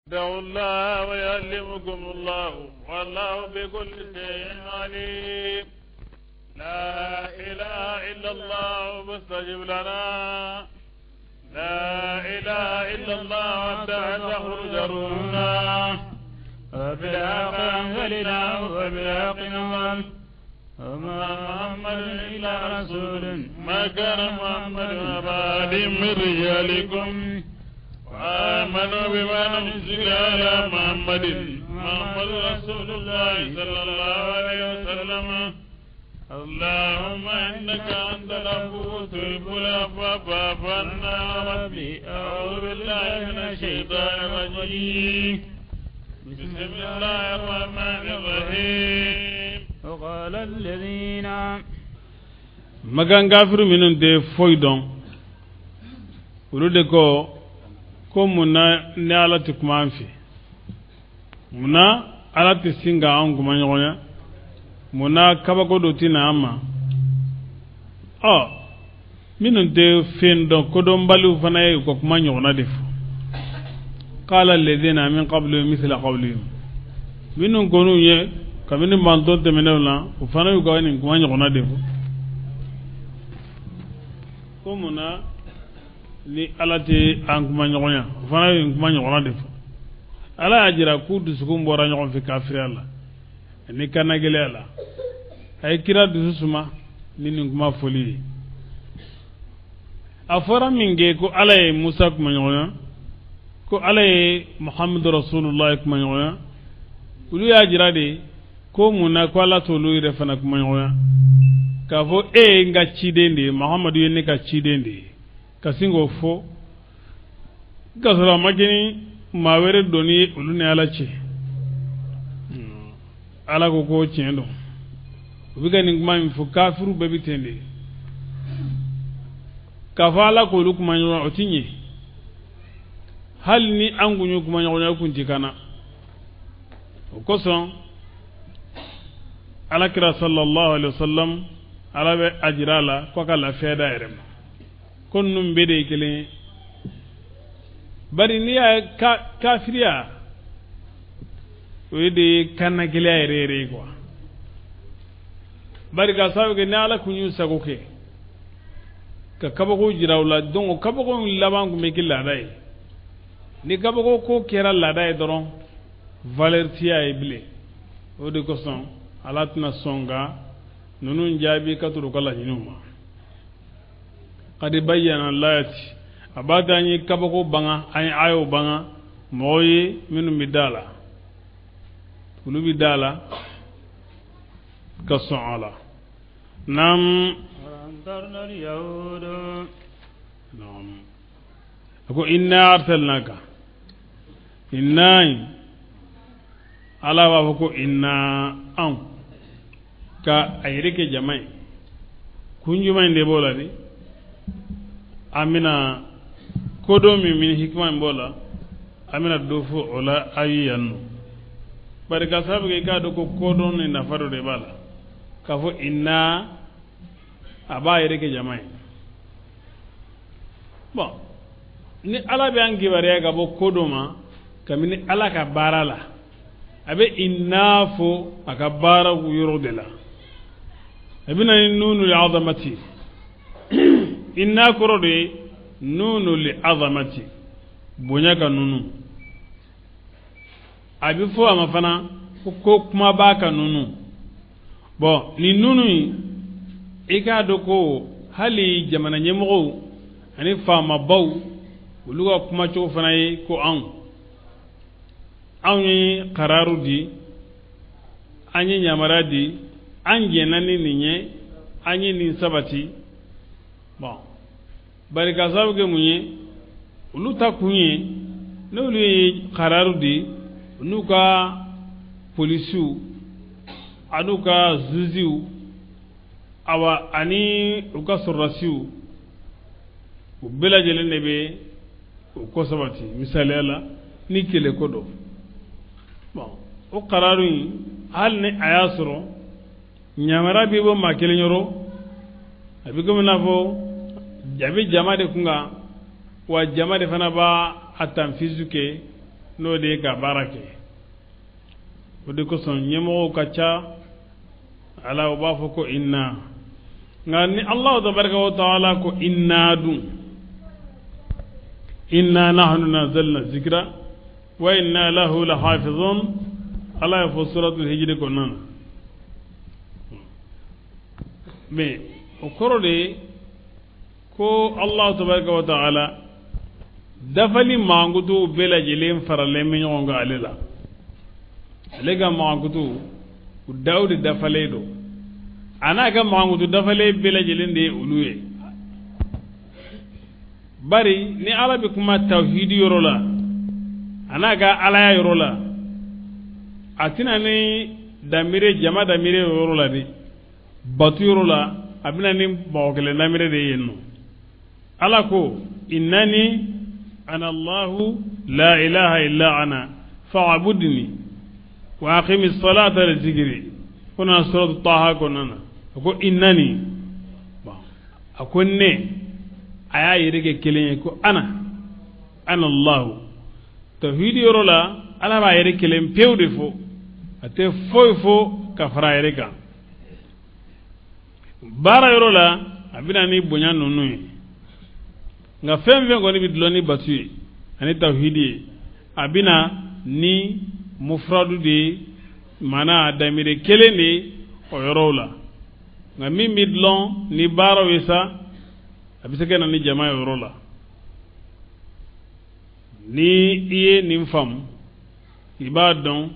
ادعوا الله ويعلمكم الله والله بكل شيء عليم. لا إله إلا الله فاستجب لنا. لا إله إلا الله حتى تخرج روحنا. وبالحق أنزلناه وبالحق نزل وما محمد إلا رسول. ما كان محمد أبا أحد من رجالكم وآمنوا بما نزل على محمد محمد رسول الله صلى الله عليه وسلم. اللهم إنك أنت العفو تحب العفو فاعف عنا ربي. أعوذ بالله من الشيطان الرجيم. بسم الله الرحمن الرحيم. وقال الذين Makan kafiru minnu tɛ foyi dɔn, olu de ko mun na ni Ala tɛ kuma an fɛ? Mun na Ala tɛ sin ka anw kuma ɲɔgɔnya? Mun na kabako dɔ tɛ na an ma? Ɔ, minnu tɛ fɛn dɔn, kodɔnbaliw fana ye u ka kuma ɲɔgɔnna de fɔ. Qala alladhina min qablihim mithla qawlihim, minnu kɔn'u ye kabini mantɔn tɛmɛnenw na, u fana y'u ka nin kuma ɲɔgɔnna de fɔ, ko mun na ni Ala tɛ an kuma ɲɔgɔnya? U fana ye nin kuma ɲɔgɔnna de fɔ. Ala y'a jira k'u dusukun bɔra ɲɔgɔn fɛ kafiriya la ani kannagɛlɛya la. A ye kira dusu suma ni nin kuma fɔli ye. A fɔra min kɛ ko Ala ye Musa kuma ɲɔgɔnya, ko Ala ye Muhamadu Rasulullah kuma ɲɔgɔnya, olu y'a jira de ko mun na ko Ala t'olu yɛrɛ fana kuma ɲɔgɔnya, k'a fɔ e ye n ka ciden de ye, Muhamadu ye ne ka ciden de ye, ka sin k'o fɔ k'a sɔrɔ a ma kɛ ni maa wɛrɛ donni ye olu ni Ala cɛ. Ala ko tiɲɛ don, u bɛ ka nin kuma min fɔ, kafiru bɛɛ bɛ ten de. K'a fɔ Ala k'olu kuma ɲɔgɔn, o ti ɲɛ. Hali ni an kun y'u kuma ɲɔgɔnya, o kun ti kana. O kosɔn Ala kira sallallahu alaihi wasallam, Ala bɛ a jira a la k'a ka lafiya d'a yɛrɛ ma, ko ninnu bɛɛ de ye kelen ye. Bari n'i y'a kafiriya, o ye de ye kannagɛlɛya yɛrɛ yɛrɛ ye quoi. Bari ka sababu kɛ ni Ala kun y'u sago kɛ ka kabako jira u la, donc o kabako in laban kun bɛ kɛ laada ye. Ni kabako ko kɛra laada ye dɔrɔn, valeur t'i ye bilen. O de kosɔn Ala tɛna sɔn ka ninnu jaabi ka turu u ka laɲiniw ma. Kadi bayyana layati, a b'a to an ye kabako banga, an ye ayow banga mɔgɔw ye minnu bɛ da la, olu bɛ da la ka sɔn a la. Naam. Naam, a ko inna arsalnaka, inna, Ala b'a fɔ ko inna, anw ka a yɛrɛ kɛ jama ye. Kun jumɛn de b'o la de? An bɛna kodɔn min hikima min b'o la, an bɛna dɔ fɔ o la aw ye yan nɔ. Bari ka sababu kɛ i k'a dɔn ko kodɔn ni nafa dɔ de b'a la, k'a fɔ inna, a b'a yɛrɛ kɛ jama ye. Bon, ni Ala bɛ an kibaruya ka bɔ ko dɔ ma kabini Ala ka baara la, a bɛ inna fɔ a ka baaraw yɔrɔ de la. A bɛ na ni nunu li azamati. Inna kɔrɔ de ye nunu li azamati, bonya ka nunu. A bɛ fɔ a ma fana ko kuma b'a ka nunu. Bon, nin nunu in, i k'a dɔn ko hali jamana ɲɛmɔgɔw ani faamabaw, olu ka kumacogo fana ye ko anw ye kararu di, an ye yamaruya di, an jɛnna ni nin ye, an ye nin sabati. Bon, bari ka sababu kɛ mun ye, olu ta kun ye n'olu ye kararu di, n'u ka polisiw an'u ka zuziw, awa ani u ka sɔrɔdasiw, u bɛɛ lajɛlen de bɛ o ko sabati. Misaliya la, ni kɛlɛ ko don, bon, o kararu in, hali ni a y'a sɔrɔ yamaruya bɛ bɔ maa kelen yɔrɔ, a bɛ komi n'a fɔ a bɛ jama de kun kan, wa jama de fana b'a a tanfizu kɛ. N'o de ye ka baara kɛ. O de kosɔn ɲɛmɔgɔw ka ca ala, u b'a fɔ ko inna. Nka ni Alahu tabaraka wa taala ko inna dun, inna nahnu nazalna zikra wa inna lahu lahafizun, Ala y'a fɔ suratul hijri kɔnɔna na. Mais o kɔrɔ de ye ko Alahu tabaraka wa taala dafali mankutuw bɛɛ lajɛlen faralen bɛ ɲɔgɔn kan ale la. Ale ka mankutu u daw de dafalen don, a n'a ka mankutu dafalen bɛɛ lajɛlen de ye olu ye. Bari ni Ala bɛ kuma tawhidi yɔrɔ la, a n'a ka alaya yɔrɔ la, a tɛna ni damire jama damire yɔrɔ la de, batu yɔrɔ la, a bɛna ni mɔgɔ kelen damire de ye yen nɔ. Ala ko innani ana Allahu la ilaha illa ana fa'budni wa aqimi salata li zikri. Ko na suratu Taha kɔnɔna na, a ko innani, a ko ne, a y'a yɛrɛ kɛ kelen ye ko ana ana Allahu. Tawhidi yɔrɔ la, Ala b'a yɛrɛ kelen pewu de fɔ, a tɛ foyi fɔ ka fara a yɛrɛ kan. Baara yɔrɔ la, a bɛna ni bonya ninnu ye. Nka fɛn fɛn kɔni bɛ dulon ni batu ye ani tawhidi ye, a bɛna ni mufradu de ye, maana damire kelen de ye o yɔrɔw la. Nka min bɛ dulon ni baaraw ye sa, a bɛ se ka na ni jama ye o yɔrɔ la. Ni i ye nin faamu, i b'a dɔn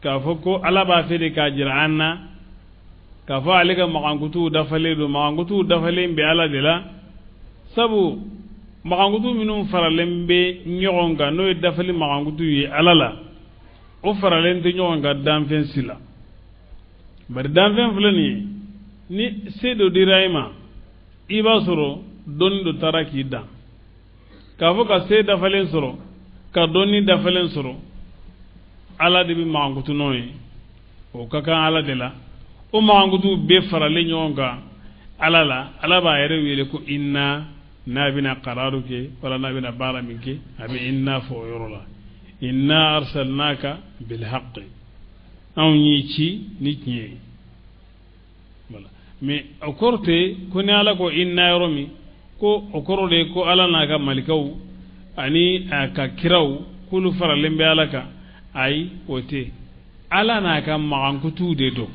k'a fɔ ko Ala b'a fɛ de k'a jira an na k'a fɔ ale ka magankutuw dafalen don. Magankutuw dafalen bɛ Ala de la, sabu magankutu minnu faralen bɛ ɲɔgɔn kan, n'o ye dafali magankutu ye Ala la, o faralen tɛ ɲɔgɔn kan danfɛn si la. Bari danfɛn filɛ nin ye, ni se dɔ dira i ma, i b'a sɔrɔ dɔnni dɔ taara k'i dan. K'a fɔ ka se dafalen sɔrɔ, ka dɔnni dafalen sɔrɔ, Ala de bɛ magankutu n'o ye, o ka kan Ala de la. O magankutu bɛɛ faralen ɲɔgɔn kan Ala la, Ala b'a yɛrɛ wele ko inna. N'a bɛna kararu kɛ wala n'a bɛna baara min kɛ, a bɛ inna fɔ o yɔrɔ la. Inna arsalnaka bilhaqqi, anw y'i ci ni tiɲɛ ye. Voilà. Mais o kɔrɔ tɛ ko ni Ala ko inna yɔrɔ min, ko o kɔrɔ de ye ko Ala n'a ka malikaw ani a ka kiraw k'olu faralen bɛ Ala kan. Ayi, o tɛ. Ala n'a ka magankutuw de don,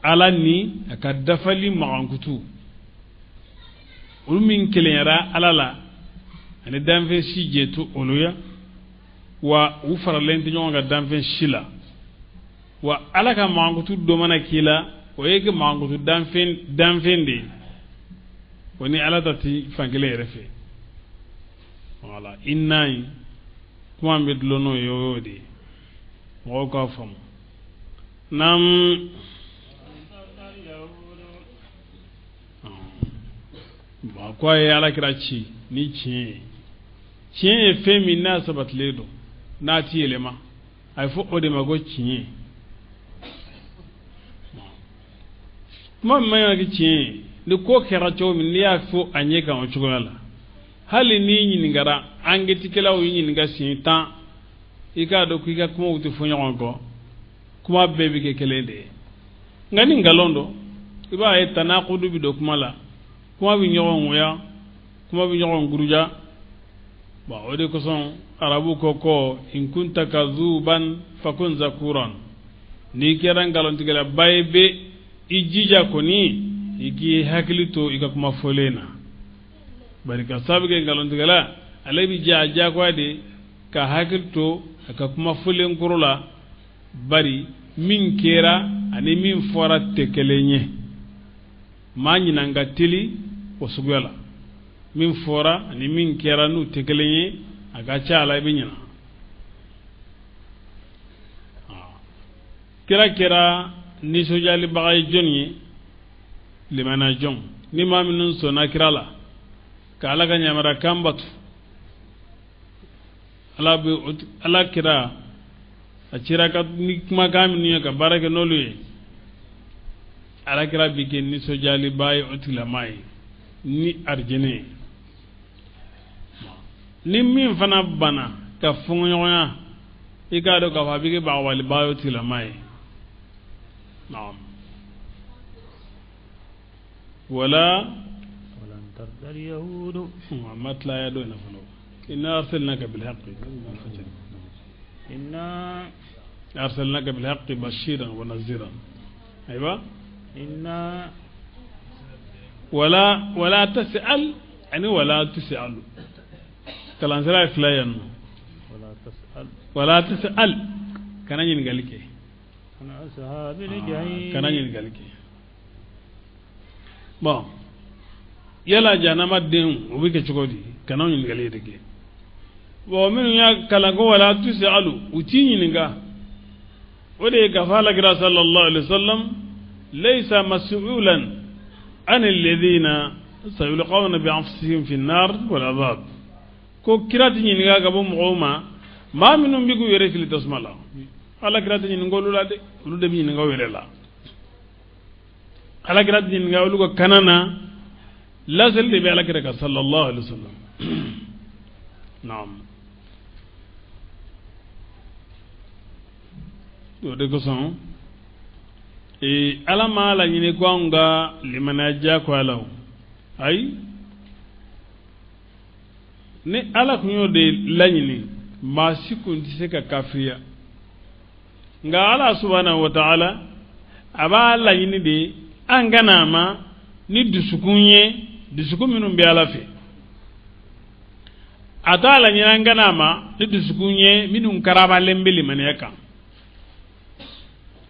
Ala ni a ka dafali magankutu, olu min kelenyara Ala la ani danfɛn si jɛ to olu ya, wa u faralen tɛ ɲɔgɔn kan danfɛn si la. Wa Ala ka magankutu dɔ mana k'i la, o ye magankutu danfɛn de ye, o ni Ala ta ti fankelen yɛrɛ fɛ. Wala inna in kuma bɛ dulon n'o ye, o y'o de ye, mɔgɔw k'a faamu. Naam. Bon, ko a ye Ala kira ci ni tiɲɛ ye. Tiɲɛ ye fɛn min n'a sabatilen don, n'a ti yɛlɛma, a bɛ fɔ o de ma ko tiɲɛ. Kuma min man kɛ tiɲɛ ye, ni ko kɛra cogo min, n'i y'a fɔ a ɲɛ kan o cogoya la, hali n'i ɲininkara, enquêtekɛlaw y'i ɲininka siɲɛ 10, i k'a dɔn k'i ka kumaw tɛ fɔ ɲɔgɔn kɔ, kuma bɛɛ bɛ kɛ kelen de ye. Nka ni nkalon don, i b'a ye tanakudu bɛ don kuma la, kuma bɛ ɲɔgɔn ŋoya, kuma bɛ ɲɔgɔn guruja. Bon, o de kosɔn arabu ko in kunta kazuban fakun zakuran, n'i kɛra nkalontigɛlaba ye bɛ i jija kɔni i k'i hakili to i ka kuma fɔlen na. Bari ka sababu kɛ nkalontigɛla, ale bɛ ja diyagoya de ka hakili to a ka kuma fɔlen kɔrɔ la, bari min kɛra ani min fɔra tɛ kelen ye. Maa ɲinan ka teli o suguya la, min fɔra ani min kɛra n'u tɛ kelen ye, a ka ca a la i bɛ ɲina. Kira kɛra nisɔndiyalibaga ye jɔnni ye? Limaniya jɔn ni maa minnu sɔnna kira la ka Ala ka yamaruyakan bato, Ala bɛ Ala kira a cira ka ni kumakan minnu ye ka baara kɛ n'olu ye, Ala kira bi kɛ nisɔndiyaliba ye o tigilamaa ye ni arijinɛ ye. Ni min fana banna ka fɔɲɔgɔnya i k'a dɔn k'a fɔ a bɛ kɛ bagabalibaa y'o tigilama ye. Naam. Wala ولن ترضى اليهود. ما tila ya dɔ in na fɔlɔ. Inna arsalnaka bil haqqi إنا arsalnaka bil haqqi bashiran wa naziran. Ayiwa. إنا Wala tas'al ani wala tus'alu. Kalansira ye fila yan nɔ. ولا تسأل Wala tas'al kana ɲininkali kɛ. عن أصحاب الجحيم. Kana ɲininkali kɛ. Bon, yala jahanama denw o bɛ kɛ cogo di? Kana ɲininkali de kɛ. Bon, minnu y'a kalan ko wala tus'alu, u t'i ɲininka. O de ye k'a fɔ alakira sallallahu alaihi wa sallam laysa mas'ulan an alladhina sayulqawna bi anfusihim fi an-nar wal adhab. Ko kira tɛ ɲininka ka bɔ mɔgɔw ma maa minnu bɛ k'u yɛrɛ fili tasuma la. Alakira tɛ ɲininka olu la dɛ, olu de bɛ ɲininka u yɛrɛ la. Alakira tɛ ɲininka olu ka kana na, laseli de bɛ alakira kan sallallahu alaihi wa sallam. Naam. O de kosɔn ala m'a laɲini ko anw ka limaniya diyagoya la o. Ayi, ni ala kun y'o de laɲini, maa si kun tɛ se ka kafiriya. Nka ala subhanahu wa ta'ala a b'a laɲini de an ka n'a ma ni dusukun ye, dusukun minnu bɛ ala fɛ. A t'a laɲini an ka n'a ma ni dusukun ye minnu karabalen bɛ limaniya kan.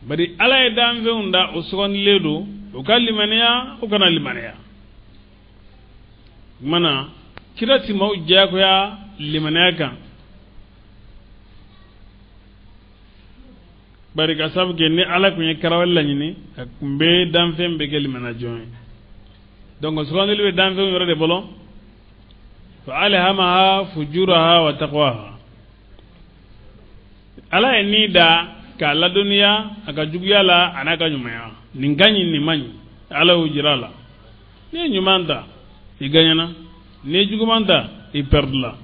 Bari ala ye danfɛnw da, o sugandilen don u ka limaniya, u kana limaniya. O tuma na kira ti maaw diyagoya limaniya kan. Bari ka sabu kɛ ni ala kun ye karawale laɲini, a kun bɛ danfɛn bɛɛ kɛ limaniya jɔn ye. Donc sugandili bɛ danfɛnw yɛrɛ de bolo. Fa alhamaha fujuraha wa taqwaha. Ala ye ni da k'a ladɔnniya a ka juguya la a n'a ka ɲumanya. Nin ka ɲi, nin man ɲi, ala y'o jira a la. N'i ye ɲuman ta, i gagnana. N'i ye juguman ta, i perdila.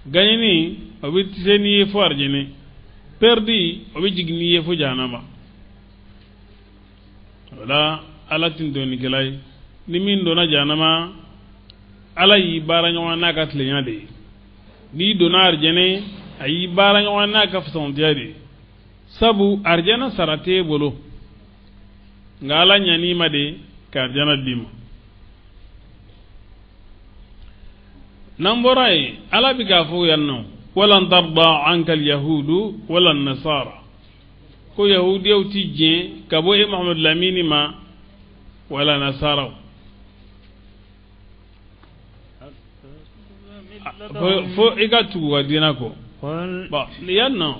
Gagneni o bɛ se n'i ye fo arijinɛ, perdi o bɛ jigin n'i ye fo jahanama. O la ala tɛ dɔnnikɛla ye. Ni min donna jahanama, ala y'i baara ɲɔgɔn n'a ka tilenya de ye. N'i donna arijinɛ, a y'i baara ɲɔgɔn n'a ka fisamantiya de ye. Sabu arijinɛ sara t'e bolo, nka ala ɲan'i ma de ka arijinɛ d'i ma. N'an bɔra yen, ala bɛ k'a fɔ yan nɔ walan tarda anka alyahudu wala nasara, ko yahudiyaw ti diɲɛ ka bɔ e Muhamadu lamini ma wala nasaraw. Fo i ka tugu ka diinɛ kɔ. Bon, yan nɔ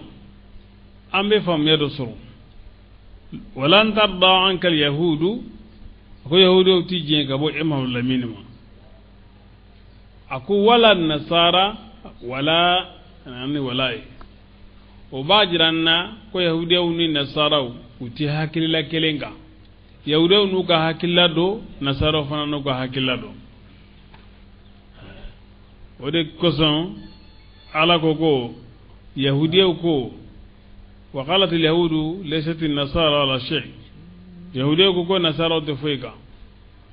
an bɛ faamuya dɔ sɔrɔ. Walan tarda anka alyahudu, ko yahudiyaw ti diɲɛ ka bɔ e Muhamadu lamini ma. A ko wala nasara, wala ani wala ye. O b'a jira n na ko yahudiyaw ni nasaraw u ti hakilila kelen kan. Yahudiyaw n'u ka hakilila don, nasaraw fana n'u ka hakilila don. O de kosɔn ala ko ko yahudiyaw ko wa qalat alyahudu laysat an-nasara ala shay. Yahudiyaw ko ko nasaraw tɛ foyi kan.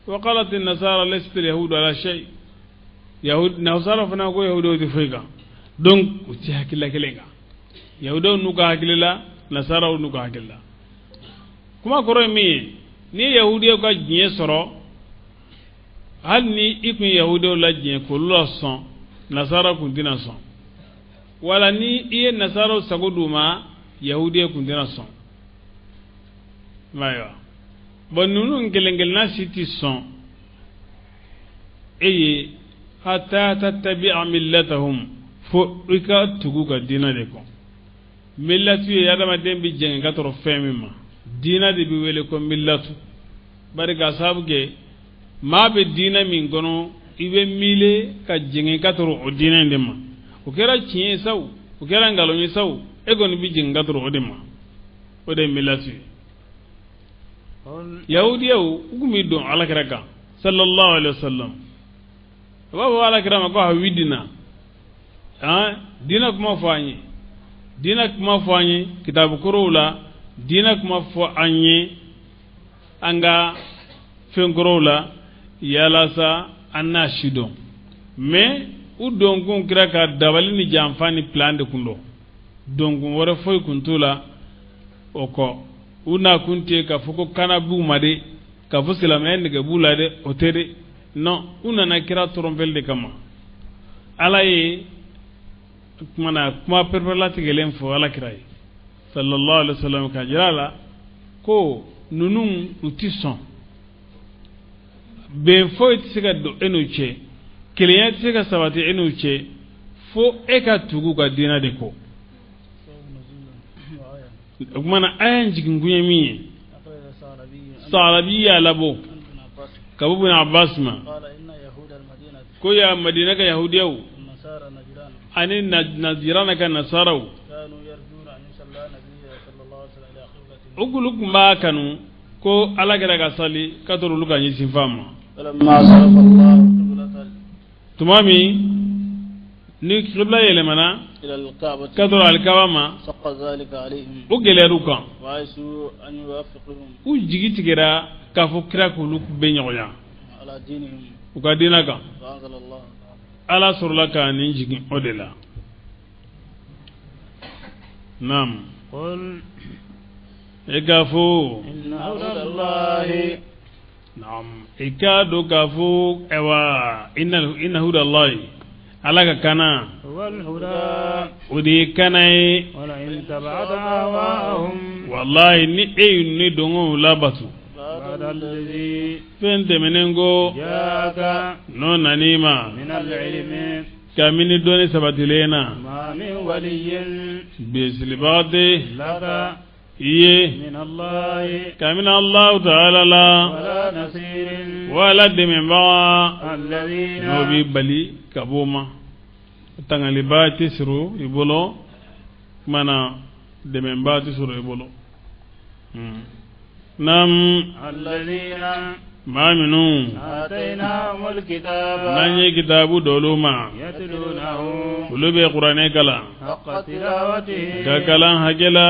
Wa qalat an-nasara laysat alyahudu ala shay. Nasaraw fana ko yahudiyaw tɛ foyi kan. Donc u ti hakilila kelen kan. Yahudiyaw n'u ka hakilila, nasaraw n'u ka hakilila. Kuma kɔrɔ ye min ye, ni yahudiyaw ka diɲɛ sɔrɔ, hali ni i kun yahudiyaw la diɲɛ k'olu la sɔn, nasaraw kun tɛna sɔn. Wala ni i ye nasaraw sago d'u ma, yahudiyaw kun tɛna sɔn. Ayiwa, bon, ninnu kelen kelenna si tɛ sɔn e ye hatta tattabi'a millatahum, fo i ka tugu ka diinɛ de kɔ. Millatu ye adamaden bɛ jɛngɛ ka tɔrɔ fɛn min ma, diinɛ de bɛ wele ko millatu. Bari k'a sababu kɛ maa bɛ diinɛ min kɔnɔ, i bɛ miile ka jɛngɛ ka tɔrɔ o diinɛ in de ma. O kɛra tiɲɛ ye sa o, o kɛra nkalon ye sa o, e kɔni bɛ jɛngɛ ka tɔrɔ o de ma. O de ye millatu ye. Yahudiyaw u kun bɛ don alakira kan sallallahu alaihi wa sallam. U b'a fɔ alakira ma ko hawidina, Diinɛ kuma fɔ an ye, diinɛ kuma fɔ an ye kitabu kɔrɔw la, diinɛ kuma fɔ an ye an ka fɛn kɔrɔw la, yalasa an n'a si dɔn. Mais u donkun kira ka dabali ni janfa ni plan de kun don, donkun wɛrɛ foyi kun t'u la o kɔ. U n'a kun tɛ k'a fɔ ko kana b'u ma de, k'a fɔ silamɛya nege b'u la dɛ, o tɛ dɛ. Non, u nana kira tɔrɔnfɛli de kama. Ala ye kumana kuma pɛrɛpɛrɛlatigɛlen fɔ ala kira ye sallallahu alaihi wasallam ka jira a la ko ninnu u ti sɔn, bɛn foyi tɛ se ka don e n'u cɛ, kelenya tɛ se ka sabati e n'u cɛ fo e ka tugu u ka diinɛ de kɔ. O kumana aya in jiginkun ye min ye, Saalabi y'a labɔ ka bɔ Ibn Abbas ma ko ya Madina ka yahudiyaw ani Najirana ka nasaraw, o kulu tun b'a kanu ko ala kira ka sali ka tɔrɔ olu ka ɲɛsin fan ma. Tuma min ni kibla yɛlɛmana ka tɔrɔ alikaba ma, o gɛlɛyar'u kan, u jigi tigɛra k'a fɔ kira k'olu bɛ ɲɔgɔnya u ka diinɛ kan. Ala sɔrɔla ka nin jigin o de la. Naam, e k'a fɔ, naam, i k'a dɔn k'a fɔ ayiwa inna hudallahi, ala ka kana o de ye kana ye. Wallahi ni e ye ni dɔngɔw labato fɛn tɛmɛnen ko n'o nan'i ma kabini dɔnni sabatilen na, bisilibaga tɛ i ye kabini Allahu ta'ala la wala dɛmɛbaga n'o b'i bali ka b'o ma, tangalibaa tɛ sɔrɔ i bolo, kumana dɛmɛbaa tɛ sɔrɔ i bolo. Naam, maa minnu n'an ye kitabu d'olu ma, olu bɛ kuranɛ kalan ka kalan hakɛ la,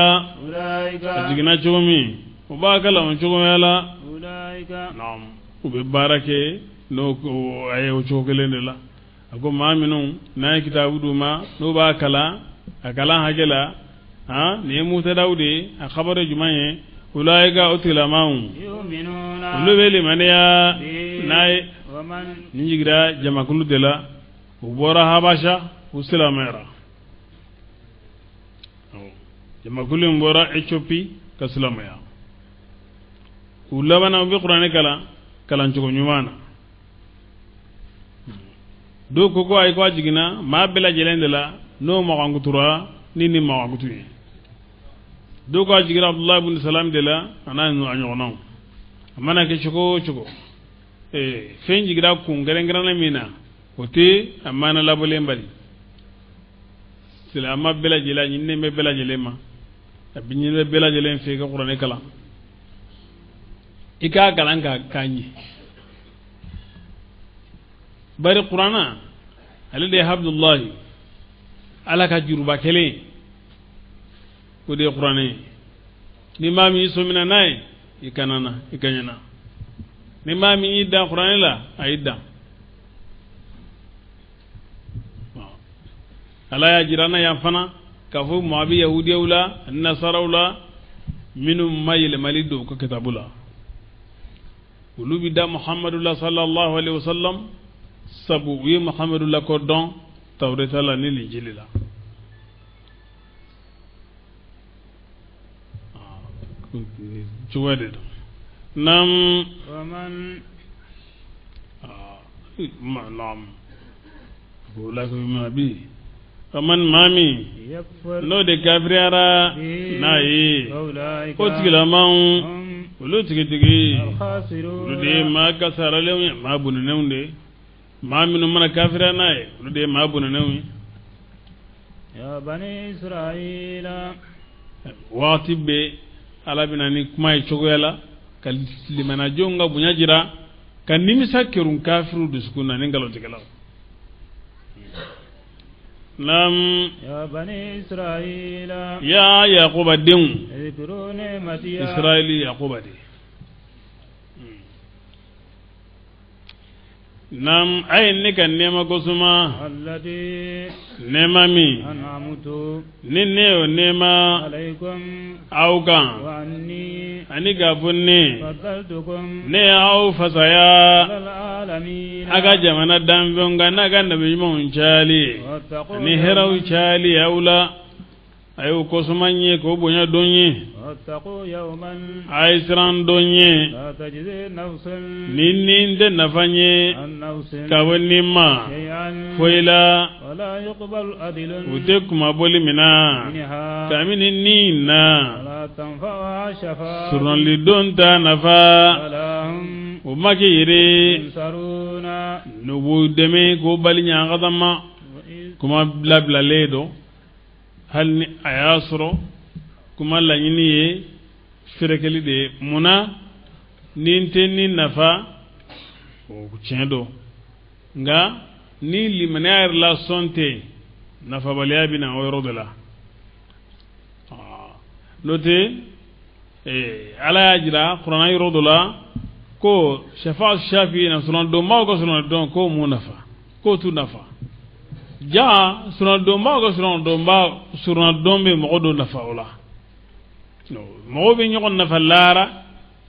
a jiginna cogo min u b'a kalan o cogoya la. Naam, u bɛ baara kɛ n'o a ye o cogo kelen de la. A ko maa minnu n'an ye kitabu d'u ma, n'u b'a kalan a kalan hakɛ la, nin ye mutadaw de ye, a xabaru ye jumɛn ye? Ulaika, o tigilamaaw olu bɛ limaniya n'a ye. Nin jigira jamakulu de la, u bɔra Habasha, u silamɛyara. Jamakulu in bɔra Ethiopie ka silamɛya, u labanna u bɛ kuranɛ kalan kalancogo ɲuman na. Dɔw ko ko ayi, ko a jiginna maa bɛɛ lajɛlen de la n'o magankutura ni magankutu ye. Dɔw ko a jiginna Abdulahi ibn Salam de la, a n'a ɲɔgɔnnaw. A mana kɛ cogo o cogo, fɛn jiginra kun kɛrɛnkɛrɛnnen min na, o tɛ a maana labɔlen bali. Silamɛ bɛɛ lajɛlen, a ɲininen bɛ bɛɛ lajɛlen ma, a bɛ ɲini bɛɛ lajɛlen fɛ i ka kuranɛ kalan, i k'a kalan k'a ɲɛ. Bari kuranna ale de ye habdullahi, ala ka juruba kelen, o de ye kuranɛ ye. Ni maa min y'i sɔmina n'a ye, i kana na i ka ɲɛna. Ni maa min y'i dan kuranɛ la, a y'i dan. Ala y'a jira an na yan fana k'a fɔ maa bɛ yahudiyaw la ani nasaraw la minnu ma yɛlɛmali don u ka kitabu la, olu bɛ da Muhamadu la sallallahu alaihi wasallam, sabu u ye Muhamadu la ko dɔn Tawureta la ni Linjili la. Cogoya de don. Naam, naam, o la ko ma bi faman, maa min n'o de kafiriyara n'a ye, o tigilamaw olu tigitigi olu de ye maa kasaralenw ye, maa bonenenw de ye. Maa minnu mana kafiriya n'a ye, olu de ye maa bonenenw ye. Ya bani Israila. Waati bɛɛ ala bɛna ni kuma ye cogoya la ka limanajɔnw ka bonya jira, ka nimisa kerun kafiriw dusukun na ni nkalontigɛlaw. Naam. Ya bani Israila. Ya Yakuba denw. Udhkuru ni'mati. Israili Yakuba de. Naam, a ye ne ka nɛɛma kosuma. Allati. Nɛɛma min. An'amtu. Ni ne y'o nɛɛma. Alaykum. Aw kan. Wa anni. Ani k'a fɔ ne. Faddaltukum. Ne y'aw fasaya. Alal alamina. A ka jamana danfɛnw kan n'a ka nabi ɲumanw cayali ye. Wattaqu Ani hɛrɛw cayali ye aw la. A y'o kosuma n ye k'o bonya don ye. Wattaqu yawman. A ye siran don ye. La tajzi nafsun. Ni ni tɛ nafa ye. An nafsin. Ka bɔ ni ma. Shay'an. Foyi la. Wala yuqbalu adlun. U tɛ kunmabɔli minɛ. Minha. Kabini ni na. Wala tanfa'uha shafa'atun. Sɔrɔlidon t'a nafa. Wala hum. O ma kɛ yɛrɛ. Yunsaruna. N'u b'u dɛmɛ k'o bali ɲankata ma. Kuma labilalen don. Hali ni a y'a sɔrɔ kuma laɲini ye ferekeli de ye mun na ni n tɛ ni nafa o tiɲɛ don nka ni limaniya yɛrɛ la sɔn tɛ yen nafabaliya bɛ na o yɔrɔ de la n'o tɛ ala y'a jira kuranna yɔrɔ dɔ la ko shafa shafi na sɔrɔdonbaw ka sɔrɔdon k'o m'u nafa k'o t'u nafa ja sɔrɔdonbaw ka sɔrɔdon bɛ mɔgɔ dɔ nafa o la mɔgɔw bɛ ɲɔgɔn nafa laara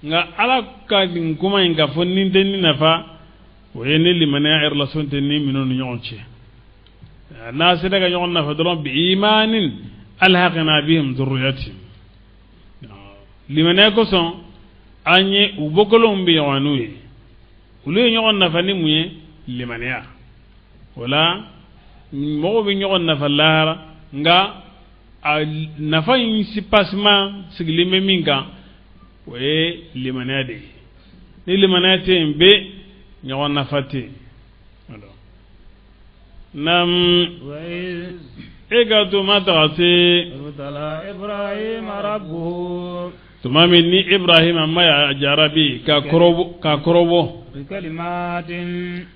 nka ala ka nin kuma in k'a fɔ ni tɛ ni nafa o ye ni limaniya yɛrɛ la sɔn tɛ ni minnu ni ɲɔgɔn cɛ n'a sera ka ɲɔgɔn nafa dɔrɔn bi imanin alhaqna bihim dhurriyyatihim limaniya kosɔn an ye u bɔkolow bɛ ɲɔgɔn n'u ye olu ye ɲɔgɔn nafa ni mun ye limaniya o la mɔgɔw bɛ ɲɔgɔn nafa lahara nka a nafa in sipasima sigilen bɛ min kan o ye limaniya de ye ni limaniya tɛ yen bɛ ɲɔgɔn nafa tɛ yen naam e ka to ma taga se tuma min ni Ibrahima ma y'a jarabi ka kɔrɔbɔ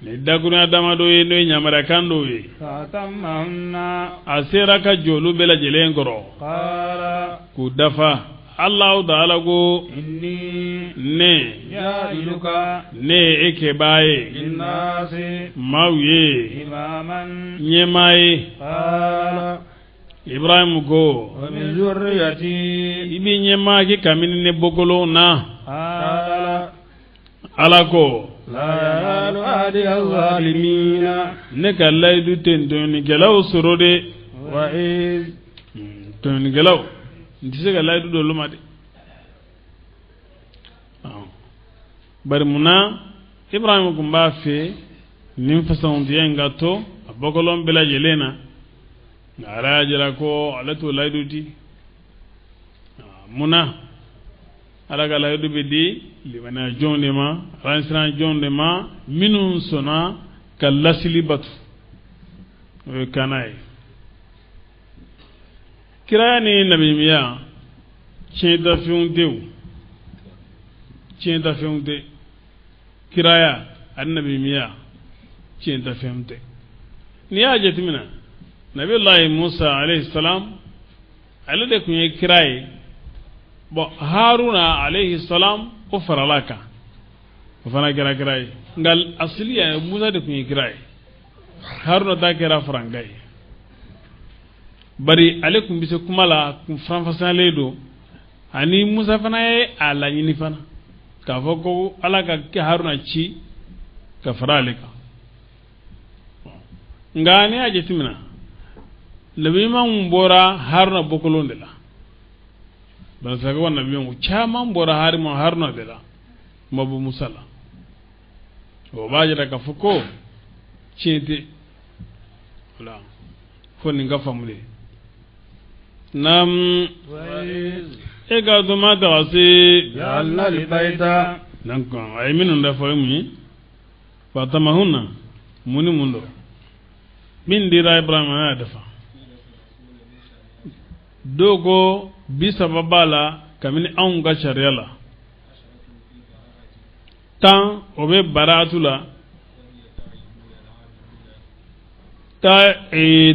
ni dakurunya damadɔ ye n'o ye ɲamarakan dɔw ye a sera ka jɔ olu bɛɛ lajɛlen kɔrɔ k'u dafa Alahu taala ko ne ne ye e kɛbaa ye maaw ye ɲɛmaa ye Ibrahim ko i bɛ ɲɛmaa kɛ kabini ne bɔkolow na Ala ko ne ka layidu tɛ tɔɲɔnikɛlaw sɔrɔ de tɔɲɔnikɛlaw n tɛ se ka layidu d'olu ma de bari munna Ibrahim tun b'a fɛ nin fasantiya in ka to a bɔkolo bɛɛ lajɛlen na nka Ala y'a jira ko ale t'o layidu di munna Ala ka layidu bɛ di limaniya jɔnw de ma alansiran jɔnw de ma minnu sɔnna ka lasili batu o ye kana ye kiraya ni nabimiya tiɲɛtafɛnw tɛ o tiɲɛtafɛnw tɛ kiraya ani nabimiya tiɲɛtafɛnw tɛ n'i y'a jateminɛ Nabilayi Musa alayhi salam ale de tun ye kira ye bon Haruna alayhi salam o farala kan o fana kɛra kira ye nka asili ye Musa de tun ye kira ye Haruna ta kɛra faranka ye bari ale tun bɛ se kuma la kun faranfasiyalen don ani Musa fana ye a laɲini fana k'a fɔ ko Ala ka Haruna ci ka fara ale kan nka n'i y'a jateminɛ nabi ɲumanw bɔra Haruna bɔkolon de la bansakaw nabi ɲumanw caman bɔra Haruna de la ma bɔ Musa la o b'a jira k'a fɔ ko tiɲɛ tɛ o la fo nin ka faamu de naam e ka to ma taga se donc a ye minnu dafa o ye mun ye fatamahunna mun ni mun don min dira Ibrahima a y'a dafa dɔw ko 30 b'a la kabini anw ka sariya la 10 o bɛ baraatu la